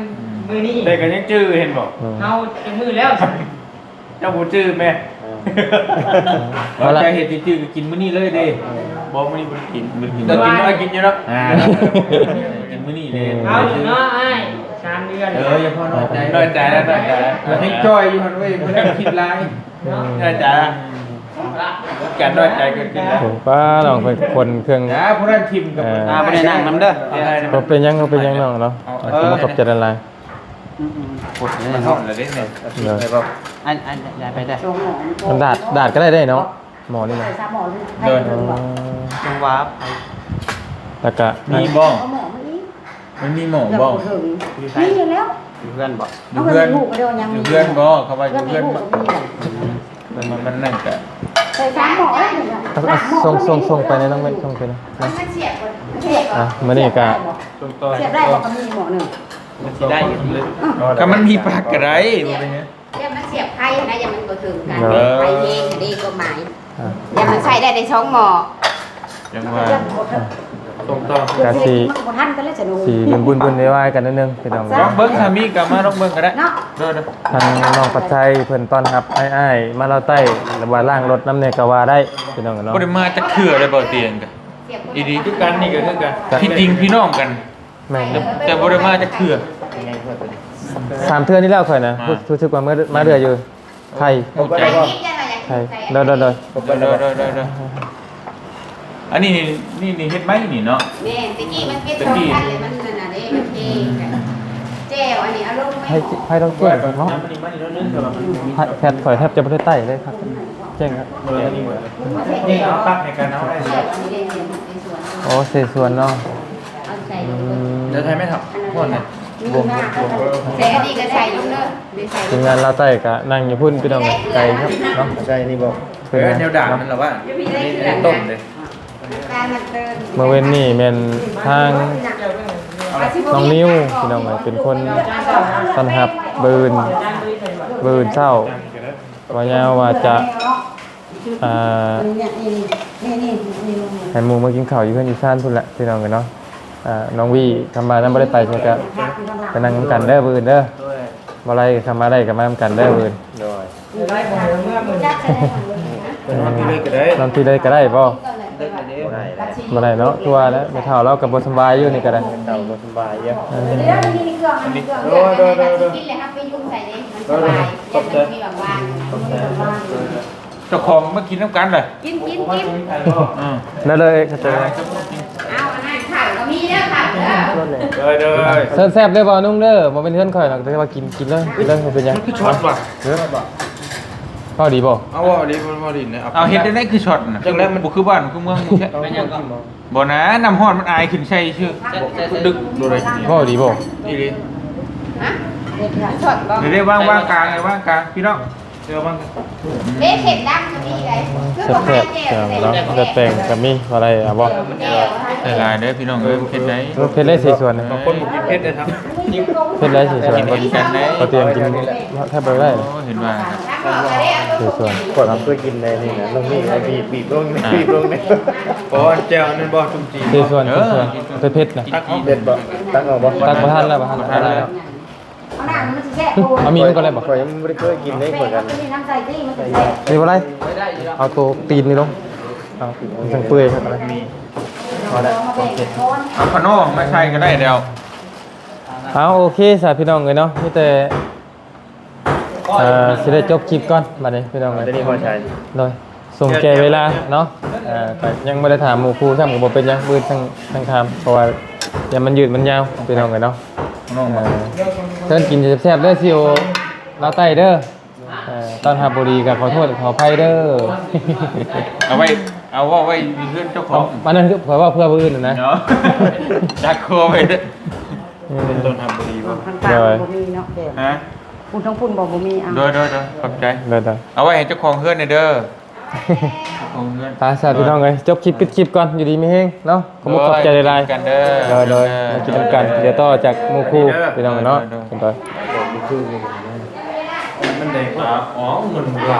ມື້ນີ້ ແຕ່ກໍຍັງຈື່ ເຫັນບໍ່? ເຮົາຈັກມື້ແລ້ວ ເຈົ້າບໍ່ຈື່ແມ່ ເອີ ເຈົ້າເຮັດຈື່ ກໍກິນມື້ນີ້ເລີຍເດ້ ບໍ່ ມື້ນີ້ບໍ່ໄດ້ກິນ ບໍ່ໄດ້ກິນ ເຈົ້າກິນ ເຈົ້າກິນຢູ່ເນາະ ອ່າ ກິນມື້ນີ້ເດ້ ເອົາເນາະອ້າຍ ສາມເດືອນ ເອີ ຢ່າພໍນ້ອຍໃຈ ນ້ອຍໃຈແລ້ວ ນ້ອຍໃຈແລ້ວ ຍັງຈ່ອຍຢູ່ຫັ້ນເວີຍ ບໍ່ໄດ້ຄິດຫຼາຍ ນ້ອຍໃຈ ການນ້ອຍໃຈເກີດຂຶ້ນແລ້ວ ໂອ້ ປ້າ ນ້ອງເພິ່ນຂົນເຄື່ອງ ນະ ຜູ້ນັ້ນຖິ້ມກັບ ອ່າ ບໍ່ໄດ້ນັ່ງນຳເດີ ບໍ່ເປັນຫຍັງ ບໍ່ເປັນຫຍັງນ້ອງເນາະ ເອີ ຂອບໃຈຫຼາຍໆ ອືມໆ ກົດ ມັນຮ້ອນແລ້ວເດ້ນີ້ ເອີ ອັນ ອັນ ໄດ້ໄປໄດ້ ມັນດາດ ດາດກໍໄດ້ເດ້ເນາະ ໝໍ້ນີ້ນະ ໃສ່ສາມໝໍ້ ໂດຍ ໃຫ້ເພິ່ນບໍ່ ຈັ່ງວ່າ ແລ້ວກະ ມີບໍ່? ເອົາໝໍ້ມາອີກ ມັນມີໝໍ້ບໍ່? ເລື່ອງບໍ່ເຖິງ ຢູ່ໃສ? ມີຢູ່ແລ້ວ ຢູ່ເຮືອນບໍ່? ຢູ່ເຮືອນ ເອົາເພິ່ນໄປຮູ້ກໍໄດ້ວ່າຍັງມີ ຢູ່ເຮືອນບໍ່? ເຂົາວ່າຢູ່ເຮືອນບໍ່? ເພິ່ນໄປຮູ້ກໍມີ ມັນ ມັນນັ້ນກະ ໃສ່ສາມໝໍ້ເດ້ ເອົາ ສົ່ງ ສົ່ງ ສົ່ງໄປໃນນ້ອງເມັກ ສົ່ງໄປນະ ມັນ ມັນສຽບບໍ່? ອ່ະ ມື້ນີ້ກະ ສຽບໄດ້ບໍ່? ກໍມີໝໍ້ໜຶ່ງ ມັນຊິໄດ້ຢູ່ ຖ້າມັນມີປາກກໍໄດ້ ບໍ່ເປັນຫຍັງ ຢ້ານມັນສຽບໄຟຫັ້ນນະ ຢ້ານມັນບໍ່ເຖິງກັນ ເອີ ໄຟແຮງເດ້ ຄວາມໝາຍ ອ່າ ຢ້ານມັນໃຊ້ໄດ້ໄດ້ສອງໝໍ້ ຈັ່ງວ່າ ອ່າ ສົ່ງຕໍ່ ກະຊິ ມັນບໍ່ທັນກັນແລ້ວ ຊິວຸ່ນໆວາຍໆກັນໜ້ອຍໜຶ່ງ ພີ່ນ້ອງ ລອງເບິ່ງ ຖ້າມີກະມາລອງເບິ່ງກໍໄດ້ເນາະ ໂດຍໆ ທາງນ້ອງປັດໄຊເພິ່ນຕ້ອນຮັບອ້າຍໆມາລາວໃຕ້ ຫຼືວ່າລ້າງລົດນຳແດ່ກໍວ່າໄດ້ ພີ່ນ້ອງເນາະ ບໍ່ໄດ້ມາຈັກເທື່ອເລີຍ ບໍ່ຕຽງກະ ອີ່ດີ ຄືກັນ ນີ້ກໍຄືກັນ ທີ່ຈິງພີ່ນ້ອງກັນ ແມ່ນ ແຕ່ ແຕ່ບໍ່ໄດ້ມາຈັກເທື່ອ ສາມເທື່ອນີ້ແລ້ວຂ້ອຍນະ ມາ ຮູ້ ຮູ້ສຶກວ່າເມື່ອ ມາເທື່ອຢູ່ ໄທ ຮູ້ຈັກ ໄທ ໂດຍ ໂດຍ ໂດຍ ໂດຍ ອັນນີ້ ນີ້ ນີ້ເຮັດໄມ້ນີ້ເນາະ ແມ່ນ ແຕ່ກີ້ມັນເຮັດສອງ ຕະກີ້ ຄັນ ແລ້ວມັນນັ້ນນະເດ້ ມັນເທກັນ ແຈ່ວອັນນີ້ເອົາລົງໄມ້ ໄຟ ໄຟຕ້ອງແຈ້ງເນາະ ແພດ ແພດຂ້ອຍແທບຈະບໍ່ໄດ້ໄຕ້ເລີຍ ແຈ້ງຄັກ ເອີ ນີ້ ນີ້ເອົາຕັກໃຫ້ກັນເອົາໄວ້ ໂອ້ ເສສວນເນາະ ອືມ ເດີ ໄທແມ່ນເຖົ້າ ຮ້ອນນະ ແຕ່ອັນນີ້ກໍໃສ່ລົງເດີ ທີມງານລາວໃຕ້ກໍນັ່ງຢູ່ພຸ້ນ ພີ່ນ້ອງ ໄກຄັກເນາະ ໃສ່ນີ້ບໍ່ ເປັນ ເອີ ແນວດານນັ້ນລະວ່າ ຕົ້ມເດ້ ມື້ເວັນນີ້ແມ່ນທາງນ້ອງນິວ ພີ່ນ້ອງເອີຍ ເປັນຄົນຕ້ອນຮັບ ມື້ອື່ນ ມື້ອື່ນເຊົ້າ ວ່າຍາວວ່າຈະ ອ່າ ໃຫ້ໝູ່ມາກິນເຂົ້າຢູ່ເຮືອນຢູ່ຊານພຸ້ນແຫຼະ ພີ່ນ້ອງເອີຍເນາະ. ອ່າ ນ້ອງວີ ຄຳມານຳບໍ່ໄດ້ໄປໃສກະ ໄປນັ່ງນຳກັນເດີມື້ອື່ນເດີ. ບໍ່ໄດ້ ຄຳມາໄດ້ກະມານຳກັນເດີມື້ອື່ນ. ໂດຍ ນອນພີ້ເລີຍກະໄດ້ ນອນພີ້ເລີຍກະໄດ້ບໍ່? ບໍ່ໄດ້ເນາະ ຄືວ່າແຫຼະ ແມ່ເຖົ້າລາວກະບໍ່ສຳບາຍຢູ່ນີ້ກະໄດ້ ເຖົ້າບໍ່ສຳບາຍຢູ່. ເອີ ໂດຍ ໂດຍ ໂດຍ ໂດຍ ຂອບໃຈ ເຈົ້າຂອງມາກິນນຳກັນເລີຍ ກິນ ກິນ ກິນ ອືມ ນັ້ນເລີຍ ເຂົ້າໃຈ. ເອົາ ອັນນັ້ນເຂົ້າກະມີເດີ ເຂົ້າເດີ ໂດຍ ໂດຍ ເຊີນແຊບເດີ ບໍ່ນຸ່ງເດີ ບໍ່ແມ່ນເຮືອນຂ້ອຍດອກ ແຕ່ວ່າກິນ ກິນເລີຍ ກິນເລີຍ ບໍ່ເປັນຫຍັງ. ຄືຊັອດຫວາ? ເວົ້າດີບໍ່? ເອົາ ເວົ້າດີ ເວົ້າດີນະ. ເອົາ ເຮັດໄດ້ ຄືຊັອດນະ ຈັ່ງໃດມັນບໍ່ຄືບ້ານຄືເມືອງ ບໍ່ນະ ນ້ຳຮ້ອນມັນອາຍຂຶ້ນໃສ່ຊື່ ດຶກ ບໍ່ໄດ້ ເວົ້າດີບໍ່? ອີ່ຫຼີ ຮະ? ເຮັດຄືຊັອດບໍ່? ເດ ວາງ ວາງກາງ ວາງກາງ ພີ່ນ້ອງ. ເດີ ເບເຄັດດຳກະມີໄດ໋ ຄືບໍ່ໃຫ້ແຈ່ວເນາະ. ດັດແປງກະມີ ບໍ່ໄດ້ເອົາບໍ່? ແຈ່ວ ຫຼາຍໆເດີພີ່ນ້ອງເອີຍ ເຜັດໄດ໋ ເຜັດໄດ໋ເສສວນ ບາງຄົນບໍ່ກິນເຜັດເດ້ ເຜັດໄດ໋ເສສວນ ກິນກັນໄດ໋ ບໍ່ຕຽງກິນແທບບໍ່ໄດ້. ໂອ້ ເຫັນວ່າ ເສສວນ ຂ້ອຍບໍ່ເຄີຍກິນໃດ໋ນີ້ນະ ນ້ອງມີໃຫ້ບີບໆລົງ ບີບລົງນີ້. ອໍ ແຈ່ວນັ້ນບໍ່ ຈຸ້ມຈີ່ ເສສວນ ເສສວນ ເຜັດໆນະ ເຜັດບໍ່? ຕັກອອກບໍ່? ຕັກບໍ່ທັນແລ້ວ ບໍ່ທັນແລ້ວ. ເອົາໜ້າ ມັນຊິແຊບໂພດ ເອົາມີມັນກ່ອນໄດ້ບໍ່? ຂ້ອຍຍັງບໍ່ໄດ້ເຄີຍກິນເດ້ ຂ້ອຍກັນ ນີ້ບໍ່ໄດ້ ເອົາໂຕຕີນນີ້ລົງ ເອົາ ມັນຈັ່ງເປື່ອຍຄັກ. ມີ ພໍແລ້ວ ເອົາຂະໜົມມາໃສ່ກະໄດ້ແລ້ວ. ເອົາ ໂອເຄຊະພີ່ນ້ອງເອີຍເນາະ ມີແຕ່ ເອີ ຊິໄດ້ຈົບຄລິບກ່ອນບາດນີ້ພີ່ນ້ອງເອີຍ ໂດຍ ສົມແກ່ເວລາເນາະ. ເອີ ກະຍັງບໍ່ໄດ້ຖາມໝູ່ຄູ່ຊ້ຳ ກະບໍ່ເປັນຫຍັງ ມື້ອື່ນຈັ່ງ ຈັ່ງຖາມ ເພາະວ່າຢ້ານມັນຍືດມັນຍາວພີ່ນ້ອງເອີຍເນາະ. ເອີ ເຊີນກິນແຊບໆເດີ ຊິໂອລາວໃຕ້ເດີ. ເອີ ຕ້ອນຮັບບໍ່ດີກະຂໍໂທດຂໍອະໄພເດີ. ເອົາໄວ້ ເອົາເວົ້າໄວ້ຢູ່ເຮືອນເຈົ້າຂອງ ອັນນັ້ນຄືຂ້ອຍເວົ້າເພື່ອຜູ້ອື່ນນະ ຈັກຄໍໄວ້ເດີ. ເອີ ຕົ້ນຮັບບໍ່ດີບໍ່? ທາງກາງບໍ່ມີເນາະແບບ ຮະ? ພຸ້ນ ທາງພຸ້ນບໍ່ ບໍ່ມີ. ເອົາ ໂດຍ ໂດຍ ໂດຍ ຂອບໃຈ ໂດຍ ໂດຍ. ເອົາໄວ້ໃຫ້ເຈົ້າຂອງເຮືອນແດ່ເດີ ເຈົ້າຂອງເຮືອນ. ໄປຊະພີ່ນ້ອງເອີຍ ຈົບຄລິບ ປິດຄລິບກ່ອນ ຢູ່ດີມີແຮງເນາະ. ຂໍຂອບໃຈຫຼາຍໆ ໂດຍ ໂດຍ ມາກິນນຳກັນ ດຽວຕໍ່ຈາກໝູ່ຄູ່ພີ່ນ້ອງເນາະ ໂດຍ ໂດຍ. ມັນໄດ້ ອໍ ເງິນລາ